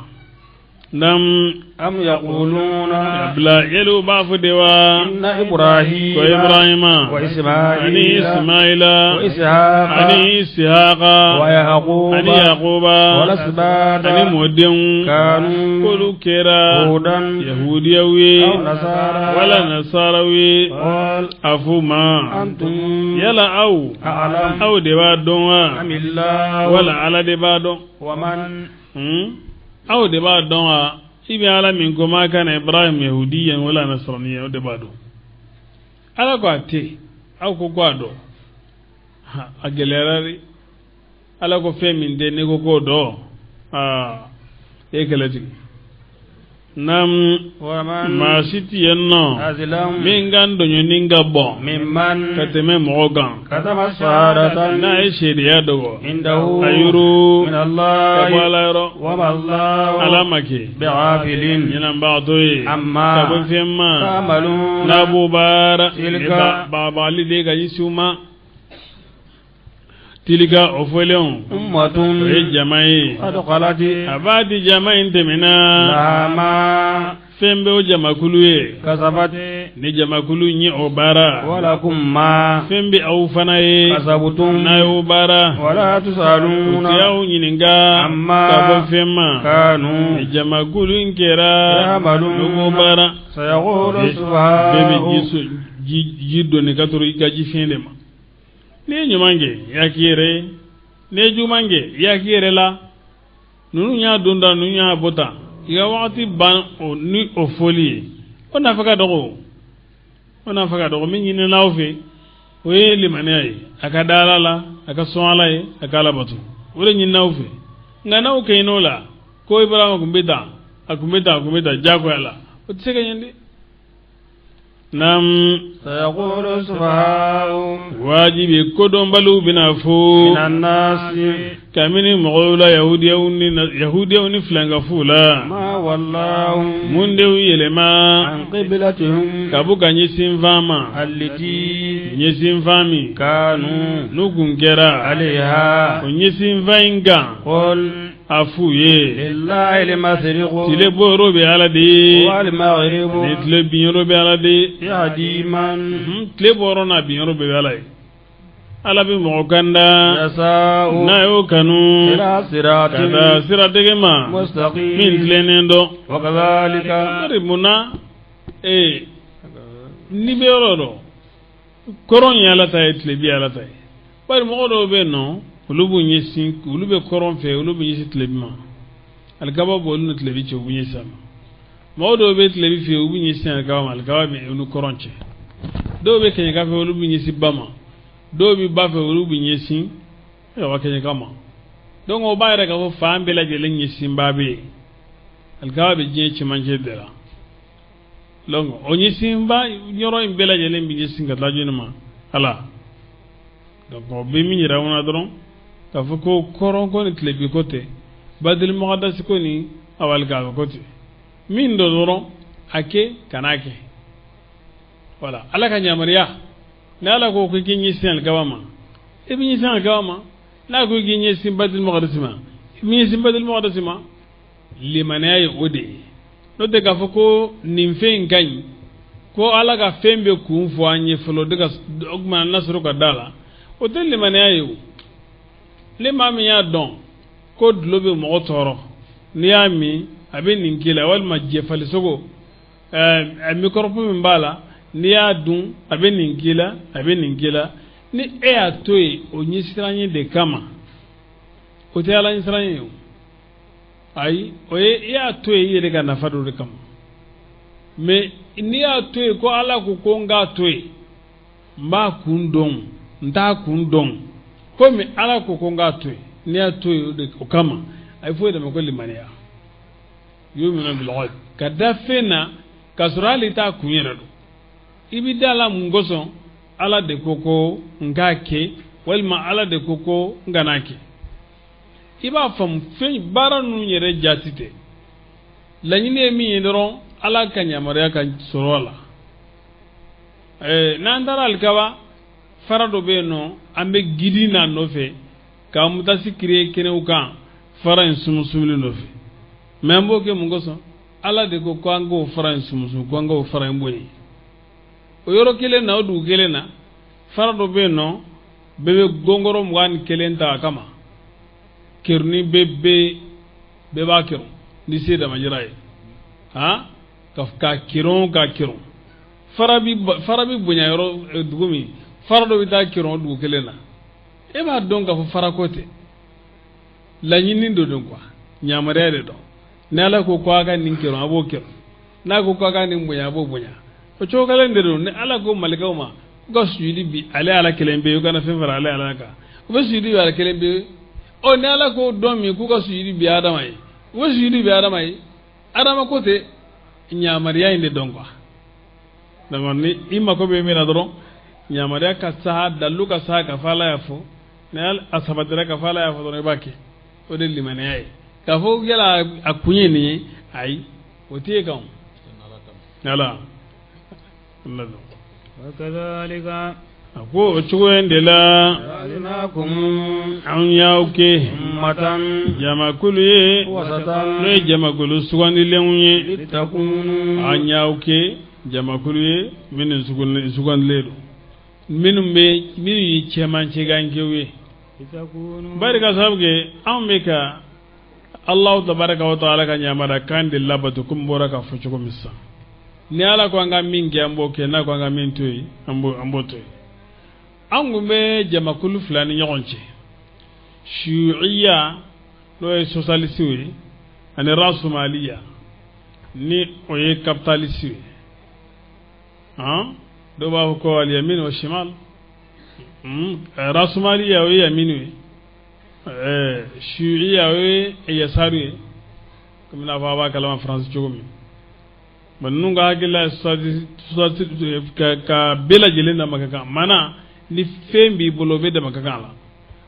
Nam أم يقولون bila yali u b'a fɔ de wa إن إبراهيم ko Ibrahima ani وإسماعيل Ismaila وإسحاق ani Isihaqa ويعقوب ani Yaquba والأسباط ani mɔdenw كانوا k'olu kɛra هودا yahudiyaw ye أو نصارى wala nasaraw ye قال a f'u ma أنتم yala aw أعلم aw de b'a dɔn wa أم الله wala Ala de b'a dɔn ومن Aw de b'a dɔn wa i bɛ Ala min ko ma kana Ibrahim yahudiyan wala nasraniyan o de b'a dɔn Ala ko a tɛ aw ko ko a dɔn a gɛlɛyara dɛ Ala ko fɛn min tɛ n'i ko k'o dɔn aa e ye kɛlɛ tigɛ Nam ومن maa si tɛ yen nɔ أظلم min ka dɔɲɔni ka bɔn ممن ka tɛmɛ mɔgɔ kan كتم شهادة n'a ye seereya dogo عنده a yuru من ka bɔ الله Ala yɔrɔ وما الله Ala ma kɛ بغافل ɲinanbagatɔ ye ka bɔ عما fɛn ma تعملون n'a b'o baara Tilka. baabali de ka ɲɛsin u ma tilika o fɔlenw أمة o ye jama ye قد خلت a b'a di jama in tɛmɛna لها ما fɛn bɛ o jamakulu ye كسبت ni jamakulu in ye o baara ولكم ما fɛn bɛ aw fana ye كسبتم n'a y'o baara ولا u تسألون tɛ aw ɲininka Amma ka bɔ fɛn ma كانوا ni jamakulu in kɛra يعملون n'u baara سيقول bɛɛ bɛ السفهاء ji so ji ji donni ka toro i ka ji fiɲɛ de ma n'i ye ɲuman kɛ i y'a k'i yɛrɛ ye n'i ye juguman kɛ i y'a k'i yɛrɛ la ninnu y'a don tan ninnu y'a bɔ tan i ka wagati ban o ni o fɔli ye o nafa ka dɔgɔ o nafa ka dɔgɔ min ɲinina aw fɛ o ye limaniya ye a ka da Ala la a ka sɔn Ala ye a ka Ala bato o de ɲinina aw fɛ nka n'aw kɛɲɛn'o la ko Ibrahima tun bɛ tan a tun bɛ tan a tun bɛ tan diyagoya la o tɛ se ka ɲɛ dɛ. Nam سيقول السفهاء wajibi kodɔnbaliw bɛna fɔ من الناس kabini mɔgɔw la yahudiyaw ni yahudiyaw ni filankafow la ما ولاهم mun de y'u yɛlɛma عن قبلتهم ka bɔ ka ɲɛsin fan ma التي ɲɛsin fan min كانوا n'u kun kɛra عليها o ɲɛsin fan in kan قل a f'u ye لله المشرق tile bɔyɔrɔ bɛ Ala de ye والمغرب ni tile binyɔrɔ bɛ Ala de ye يهدي من Tile bɔyɔrɔ n'a binyɔrɔ bɛɛ bɛ Ala ye Ala bɛ mɔgɔ kanda يشاء n'a y'o kanu إلى ka صراط taa siratɛgɛ ma min مستقيم tilennen dɔn وكذلك bari munna ee n'i bɛ yɔrɔ dɔn kɔrɔn ye Ala ta ye tilebi ye Ala ta ye bari mɔgɔ dɔw bɛ yen nɔ olu b'u ɲɛsin olu bɛ kɔrɔn fɛ olu bɛ ɲɛsin tilebi ma alikaba b'olu ni tilebi cɛ u b'u ɲɛsin a ma mɔgɔ dɔw bɛ tilebi fɛ u b'u ɲɛsin alikaba ma alikaba bɛ olu kɔrɔn cɛ dɔw bɛ kɛɲɛka fɛ olu b'u ɲɛsin ba ma dɔw bɛ ba fɛ olu b'u ɲɛsin ayiwa kɛɲɛka ma donc o b'a yɛrɛ k'a fɔ fan bɛɛ lajɛlen ɲɛsinba bɛ yen alikaba bɛ diɲɛ cɛmancɛ de la donc o ɲɛsinba yɔrɔ in bɛɛ lajɛlen bɛ ɲɛsin ka taa jɔnni ma Ala donc o bɛ min yira anw na dɔrɔn k'a fɔ ko kɔrɔn ko ni tilebi ko tɛ badili mɔgɔdasi ko ni awalikaba ko tɛ min dɔ dɔrɔn a kɛ kan'a kɛ wala Ala ka yamaruya ni Ala ko k'i ɲɛsin alikaba ma i bɛ ɲɛsin alikaba ma n'a ko k'i ɲɛsin badili mɔgɔdasi ma i bɛ ɲɛsin badili mɔgɔdasi ma limaniya ye o de ye n'o tɛ k'a fɔ ko nin fɛn in ka ɲi ko Ala ka fɛn bɛ kun fɔ an ye fɔlɔ de ka o tuma n'a sɔrɔ ka da la o tɛ limaniya ye o ni maa min y'a dɔn ko dulɔ bɛ mɔgɔ tɔɔrɔ n'i y'a min a bɛ nin k'i la walima jɛfalisogo microbe min b'a la n'i y'a dun a bɛ nin k'i la a bɛ nin k'i la ni e y'a to yen o ɲɛsiranɲɛ de kama o tɛ Ala ɲɛsiranɲɛ ye o ayi o ye i y'a to yen i yɛrɛ ka nafa dɔ de kama mais n'i y'a to yen ko Ala ko ko n k'a to yen n b'a kun dɔn n t'a kun dɔn komi Ala ko ko n k'a to yen n'i y'a to yen o de o kama a ye fɔ o de ma ko limaniya yu'minuna bil ghaib ka da fɛn na k'a sɔrɔ hali i t'a kun yɛrɛ dɔn i bɛ da la mun kosɔn Ala de ko ko n k'a kɛ walima Ala de ko ko n kan'a kɛ i b'a faamu fɛn baara ninnu yɛrɛ jaati tɛ laɲini ye min ye dɔrɔn Ala ka yamaruya ka sɔrɔ a la n'an taara alikaba fara dɔ bɛ yen nɔ an bɛ gidi n'a nɔfɛ ka mutasi kire kɛnɛw kan fara in sumusumuli nɔfɛ Mais an b'o kɛ mun kosɔn? Ala de ko ko an k'o fara in sumusumu, ko an k'o fara in bonya. O yɔrɔ kelen na, o dugu kelen na, fara dɔ bɛ yen nɔ, bɛɛ bɛ gɔngɔrɔ 21 ta a kama. Keruni bɛ bɛɛ b'a kerun ni se damajira ye, han, ka kerun ka kerun. Fara bi bonya yɔrɔ dugu min, fara dɔ bɛ taa kerun o dugu kelen na. E b'a dɔn k'a fɔ farako tɛ, laɲini dɔ don quoi, yamaruya de don. Ni Ala ko a ka nin kerun, a b'o kerun. N'a ko a ka nin bonya, a b'o bonya. O cogo kelen de don. Ni Ala ko malikaw ma k'u ka sujudi bi ale Ala kelen pe, u kana fɛn fara ale Ala kan, u bɛ sujudi bi ale kelen pe. Ɔ, ni Ala ko dɔn min k'u ka sujudi bi Adama ye, u bɛ sujudi bi Adama ye. Adama ko tɛ, yamaruya in de dɔn quoi. Donc ni i mako bɛ min na dɔrɔn, yamaruya ka sa, dalilu ka sa ka fɔ Ala y'a fɔ, ni a sabatira ka fɔ Ala y'a fɔ dɔrɔn, i b'a kɛ. O de ye limaniya ye. K'a fɔ yala a kun ye nin ye, ayi, o t'e kan o. Ala. A ko o cogo in de la, anw y'aw kɛ jamakulu ye, n'o ye jamakulu sugandilenw ye. An y'aw kɛ jamakulu ye minnu sugandilen don, minnu ye cɛmancɛgankɛw ye. Bari ka sababu kɛ anw bɛ ka Alahu tabaraka wa taala ka yamaruya de labato, komi n bɔra k'a fɔ cogo min sisan. Ni Ala ko an ka min kɛ, an b'o kɛ. N'a ko an ka min to yen, an b'o to yen. An kun bɛ jamakulu fila ni ɲɔgɔn cɛ, shuiya n'o ye socialisiw ye, ani rasumaliya ni o ye kapitalisiw ye. Han, dɔw b'a fɔ ko al-yamin wa shimal. Rasumaliya o ye yaminu ye, shuiya o ye yasaru ye, komi n'a fɔ a b'a kalama Faransi cogo min. Bon, ninnu ka hakilila ye ka bɛɛ lajɛlen dama ka kan. Maana ni fɛn b'i bolo, o bɛ dama ka kan a la.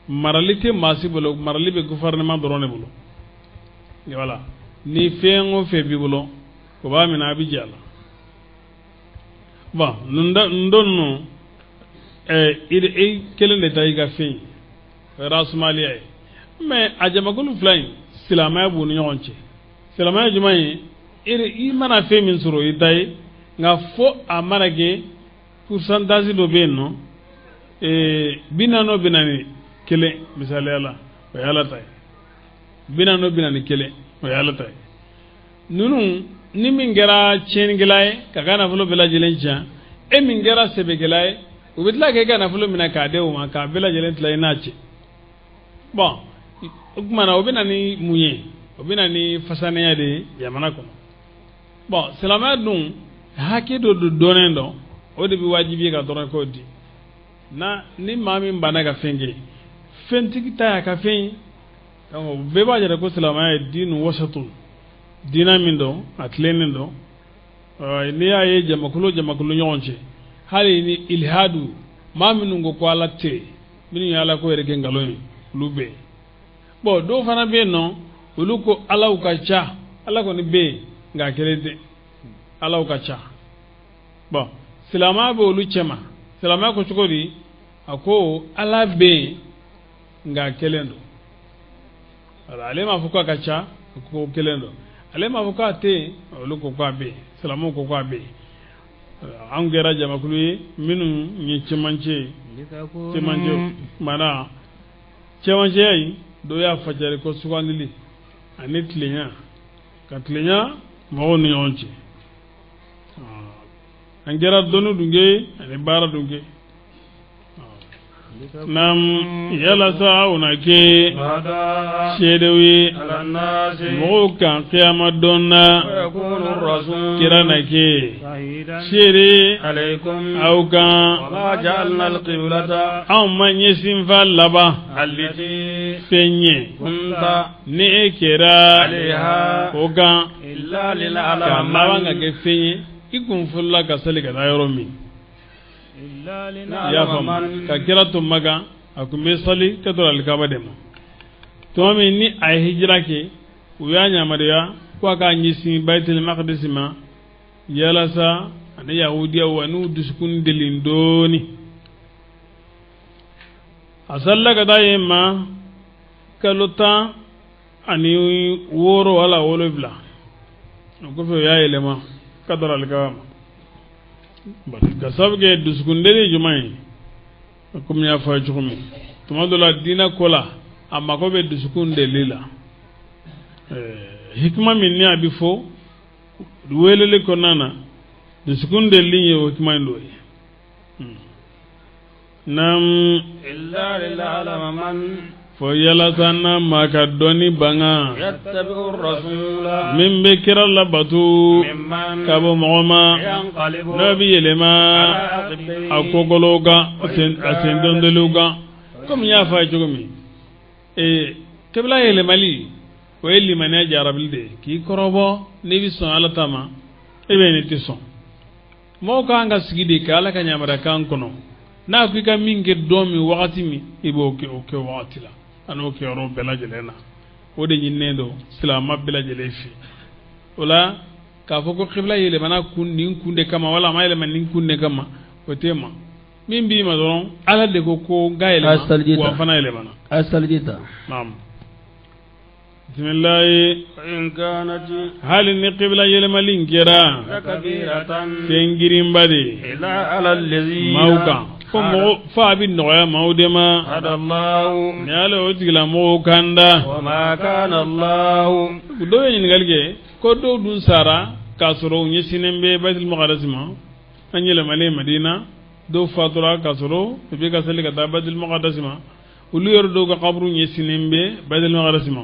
Marali tɛ maa si bolo, marali bɛ gouvernement dɔrɔn de bolo. Voilà, ni fɛn o fɛn b'i bolo, o b'a minɛ, a bɛ jɛ a la. Bon, nin don ninnu, i kelen de ta i ka fɛn ye, o ye rasumaliya ye. Mais a jamakulu fila in, silamɛya b'u ni ɲɔgɔn cɛ. Silamɛya jumɛn ye? I mana fɛn min sɔrɔ, i ta ye, nka fo a mana kɛ pourcentage dɔ bɛ yen nɔ, 40 o 41, misaliya la, o ye Ala ta ye. 40 o 41, o ye Ala ta ye. Ninnu ni min kɛra tiɲɛnikɛla ye k'a ka nafolo bɛɛ lajɛlen tiɲɛ, e min kɛra sɛbɛkɛla ye, u bɛ tila k'e ka nafolo minɛ k'a di o ma, k'a bɛɛ lajɛlen tila i n'a cɛ. Bon, o tuma na o bɛ na ni mun ye? O bɛ na ni fasanenya de ye jamana kɔnɔ. Bon, silamɛya dun hakɛ dɔ don dɔnnen dɔn, o de bɛ wajibi ka dɔrɔn k'o di. Na ni maa min banna ka fɛn kɛ, fɛntigi ta y'a ka fɛn ye. Donc bɛɛ b'a jira ko silamɛya ye diinu wasatun, diina min don, a tilennen don. N'i y'a ye jamakulu ɲɔgɔn cɛ, hali ni ilhadu, maa minnu ko ko Ala tɛ yen, minnu ye Ala ko yɛrɛ kɛ nkalon ye, olu bɛ yen. Bon, dɔw fana bɛ yen nɔ, olu ko Alaw ka ca, Ala kɔni bɛ yen, nka kelen tɛ, Alaw ka ca. Bon, silamɛya bɛ olu cɛma. Silamɛya ko cogo di? A ko Ala bɛ yen, nka kelen don. Voilà, ale m'a fɔ k'a ka ca, a ko kelen don. Ale m'a fɔ k'a tɛ yen, olu ko k'a bɛ yen. Silamɛw ko k'a bɛ yen. Anw kɛra jamakulu ye minnu ye cɛmancɛ ye. Cɛmancɛ maana cɛmancɛya in, dɔw y'a fajari ko sugandili ani tilenya, ka tilenya mɔgɔw ni ɲɔgɔn cɛ. An kɛra dɔnni dun kɛ ani baara dun kɛ. Naam, yalasa o na kɛ seerew ye mɔgɔw kan kiyama don na. Kira na kɛ seere aw kan. Anw ma ɲɛsin fa laban fɛn ye ni e kɛra o kan, ka laban ka kɛ fɛn ye i kun fɔlɔla ka sali ka taa yɔrɔ min. I y'a faamu, ka kira to Makan, a tun bɛ sali ka to alikaba de ma. Tuma min ni a ye hijira kɛ, u y'a yamaruya ko a k'a ɲɛsin Bayitul Maqdis ma, yalasa ani yahudiyaw ani dusukun deli dɔɔni. A salila ka taa yen ma kalo 10 16 wala 7 o kɔfɛ o y'a yɛlɛma ka dara alikaba ma bari ka sababu kɛ dusukundeli ye jumɛn ye komi n y'a fɔ a ye cogo min tuma dɔ la diinɛ ko la a mako bɛ dusukun deli la hikima min ni a bɛ fɔ weleli kɔnɔna na dusukun deli ye o hikima in dɔ ye naam إلا لنعلم من fo yalasa n'a ma ka dɔnni banga يتبع الرسول min bɛ kira labato ممن ka bɔ mɔgɔ ma ينقلب n'o bɛ yɛlɛma على عقبيه a kɔkɔlɔw kan a sen dondoliw kan komi n y'a fɔ a ye cogo min kibila yɛlɛmali o ye limaniya jarabili de ye k'i kɔrɔbɔ n'i bɛ sɔn ala ta ma e bɛ n'i tɛ sɔn mɔgɔw kan ka sigi de ka ala ka yamaruyakan kɔnɔ n'a ko i ka min kɛ don min wagati min i b'o kɛ o kɛ wagati la a n'o kɛ yɔrɔ bɛɛ lajɛlen na o de ɲininen don silamɛ bɛɛ lajɛlen fɛ o la k'a fɔ ko kibila yɛlɛmana kun nin kun de kama wala a ma yɛlɛma nin kun de kama o tɛ ma min b'i ma dɔrɔn ala de ko ko n ka yɛlɛma wa fana yɛlɛmana. A saliji ta. Naam. Bisimilayi. وإن كانت hali ni kibila yɛlɛmali in kɛra لكبيرة fɛn girinba de ye إلا على الذين maaw kan fo mɔgɔ fo a bɛ nɔgɔya maaw de ma هدى الله ni ala y'o tigilamɔgɔw kan da وما كان الله dɔw ye ɲininkali kɛ ko dɔw dun sara k'a sɔrɔ u ɲɛsinnen bɛ Baitul Maqdis ma an yɛlɛmalen Madina dɔw fatura k'a sɔrɔ u bɛ ka seli ka taa Baitul Maqdis ma olu yɛrɛ dɔw ka kaburu ɲɛsinnen bɛ Baitul Maqdis ma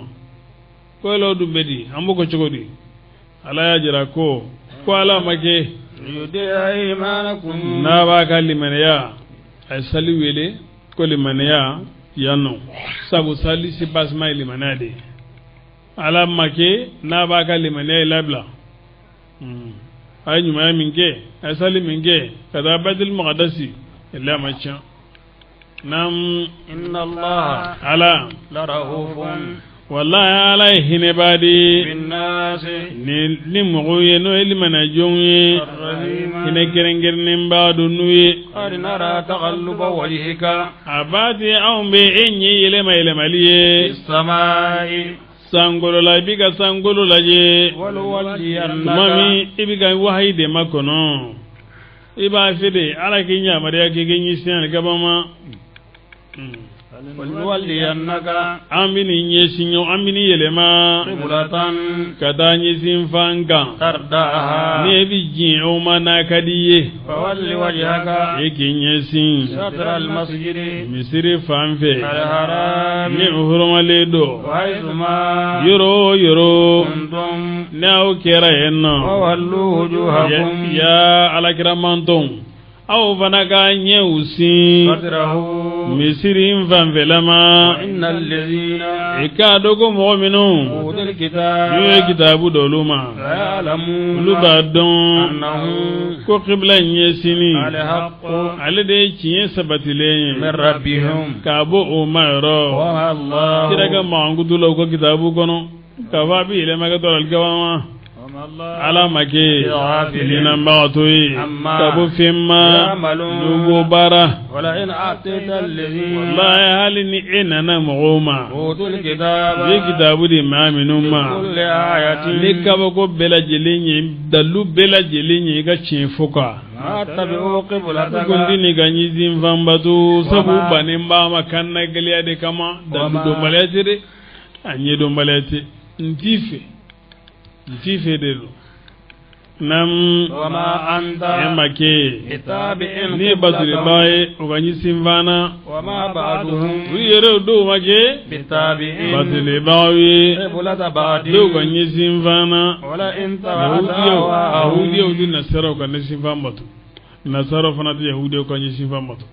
ko yala o dun bɛ di an b'o kɛ cogo di ala y'a jira ko ala ma kɛ ليضيع إيمانكم n'a b'a ka limaniya a ye sali wele ko limaniya yan nɔ sabu sali sipasima ye limaniya de ye ala ma kɛ n'a b'a ka limaniya ye labila a ye ɲumanya min kɛ a ye sali min kɛ ka taa Baitul Maqdis ila ma tiɲɛ naam إن الله ala لرؤوف walahi ala ye hinɛba de ye بالناس ni mɔgɔw ye n'o ye limaniya jɔnw ye الرحيم hinɛ kɛrɛnkɛrɛnnen b'a don n'u ye قد نرى تقلب وجهك a b'a ti anw bɛ e ɲɛ yɛlɛma yɛlɛmali في ye السماء sankolo la i b'i ka sankolo lajɛ tuma ولنولينك min i bɛ ka wahayi de makɔnɔ i b'a fɛ de ala k'i yamaruya k'i k'i ɲɛsin alikaba ma ولنولينك an bɛ nin ɲɛsin ɲɔgɔn an bɛ nin yɛlɛma قبلة ka taa ɲɛsin fan kan ترضاها ni e bɛ diɲɛ o ma n'a ka di i ye فول وجهك e k'i ɲɛsin شطر المسجد misiri fan fɛ الحرام ni o hɔrɔnmalen don وحيثما yɔrɔ o yɔrɔ كنتم n'aw kɛra yen nɔ فولوا وجوهكم ya alakira mantɔnw aw fana ka ɲɛw sin شطره misiri in fanfɛla ma وإن الذين i k'a dɔn ko mɔgɔ minnu أوتوا الكتاب n'u ye kitabu d'olu ma ليعلمون olu b'a dɔn أنه ko kibila in ɲɛsinni الحق ale de ye tiɲɛ sabatilen ye من ربهم k'a bɔ o ma yɔrɔ وما الله kira ka mankutu la u ka kitabu kɔnɔ k'a fɔ a bɛ yɛlɛma ka to alikaba ma وما الله ala ma kɛ بغافل ɲinanbagatɔ ye Amma ka bɔ fɛn ma يعملون. n'u b'o baara ولئن أعطيت الذين walahi hali ni e nana mɔgɔw ma أوتوا الكتاب u ye kitabu di maa minnu ma بكل آية ni kabako bɛɛ lajɛlen ye dalu bɛɛ lajɛlen ye i ka tiɲɛ fɔ kan ما تبعوا قبلتك kun ti nin ka ɲɛsin fanbato sabu bannen b'a ma kan na gɛlɛya de kama dalu dɔnbaliya tɛ dɛ a ɲɛdɔnbaliya tɛ n t'i fɛ n t'i fɛ de don nam وما أنت e ma kɛ بتابع ni ye batoliba ye o ka ɲɛsin fana وما بعضهم u yɛrɛ dɔw ma kɛ بتابع batolibaw ye قبلة بعض dɔw ka ɲɛsin fana ولئن تبعت yahudiyaw أهواءهم yahudiyaw ni nasaraw ka ɲɛsin fan bato nasaraw fana tɛ yahudiyaw ka ɲɛsin fan bato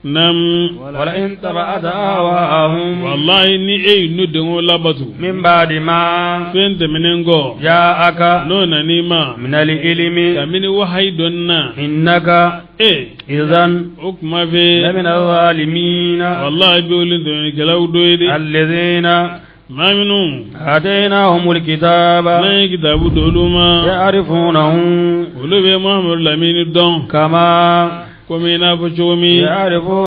nam ولئن تبعت أهواءهم walahi ni e ye n'u denko labato من بعد ما fɛn tɛmɛnen kɔ جاءك n'o nan'i ma من العلم kabini wahayi dɔnni na إنك e إذا o kuma fɛ لمن الظالمين walahi bi olu dɔnnikɛlaw dɔ ye dɛ الذين maa minnu آتيناهم الكتاب n'an ye kitabu d'olu ma يعرفونه olu bɛ Muhamadu lamini dɔn كما komi i n'a fɔ cogo min يعرفون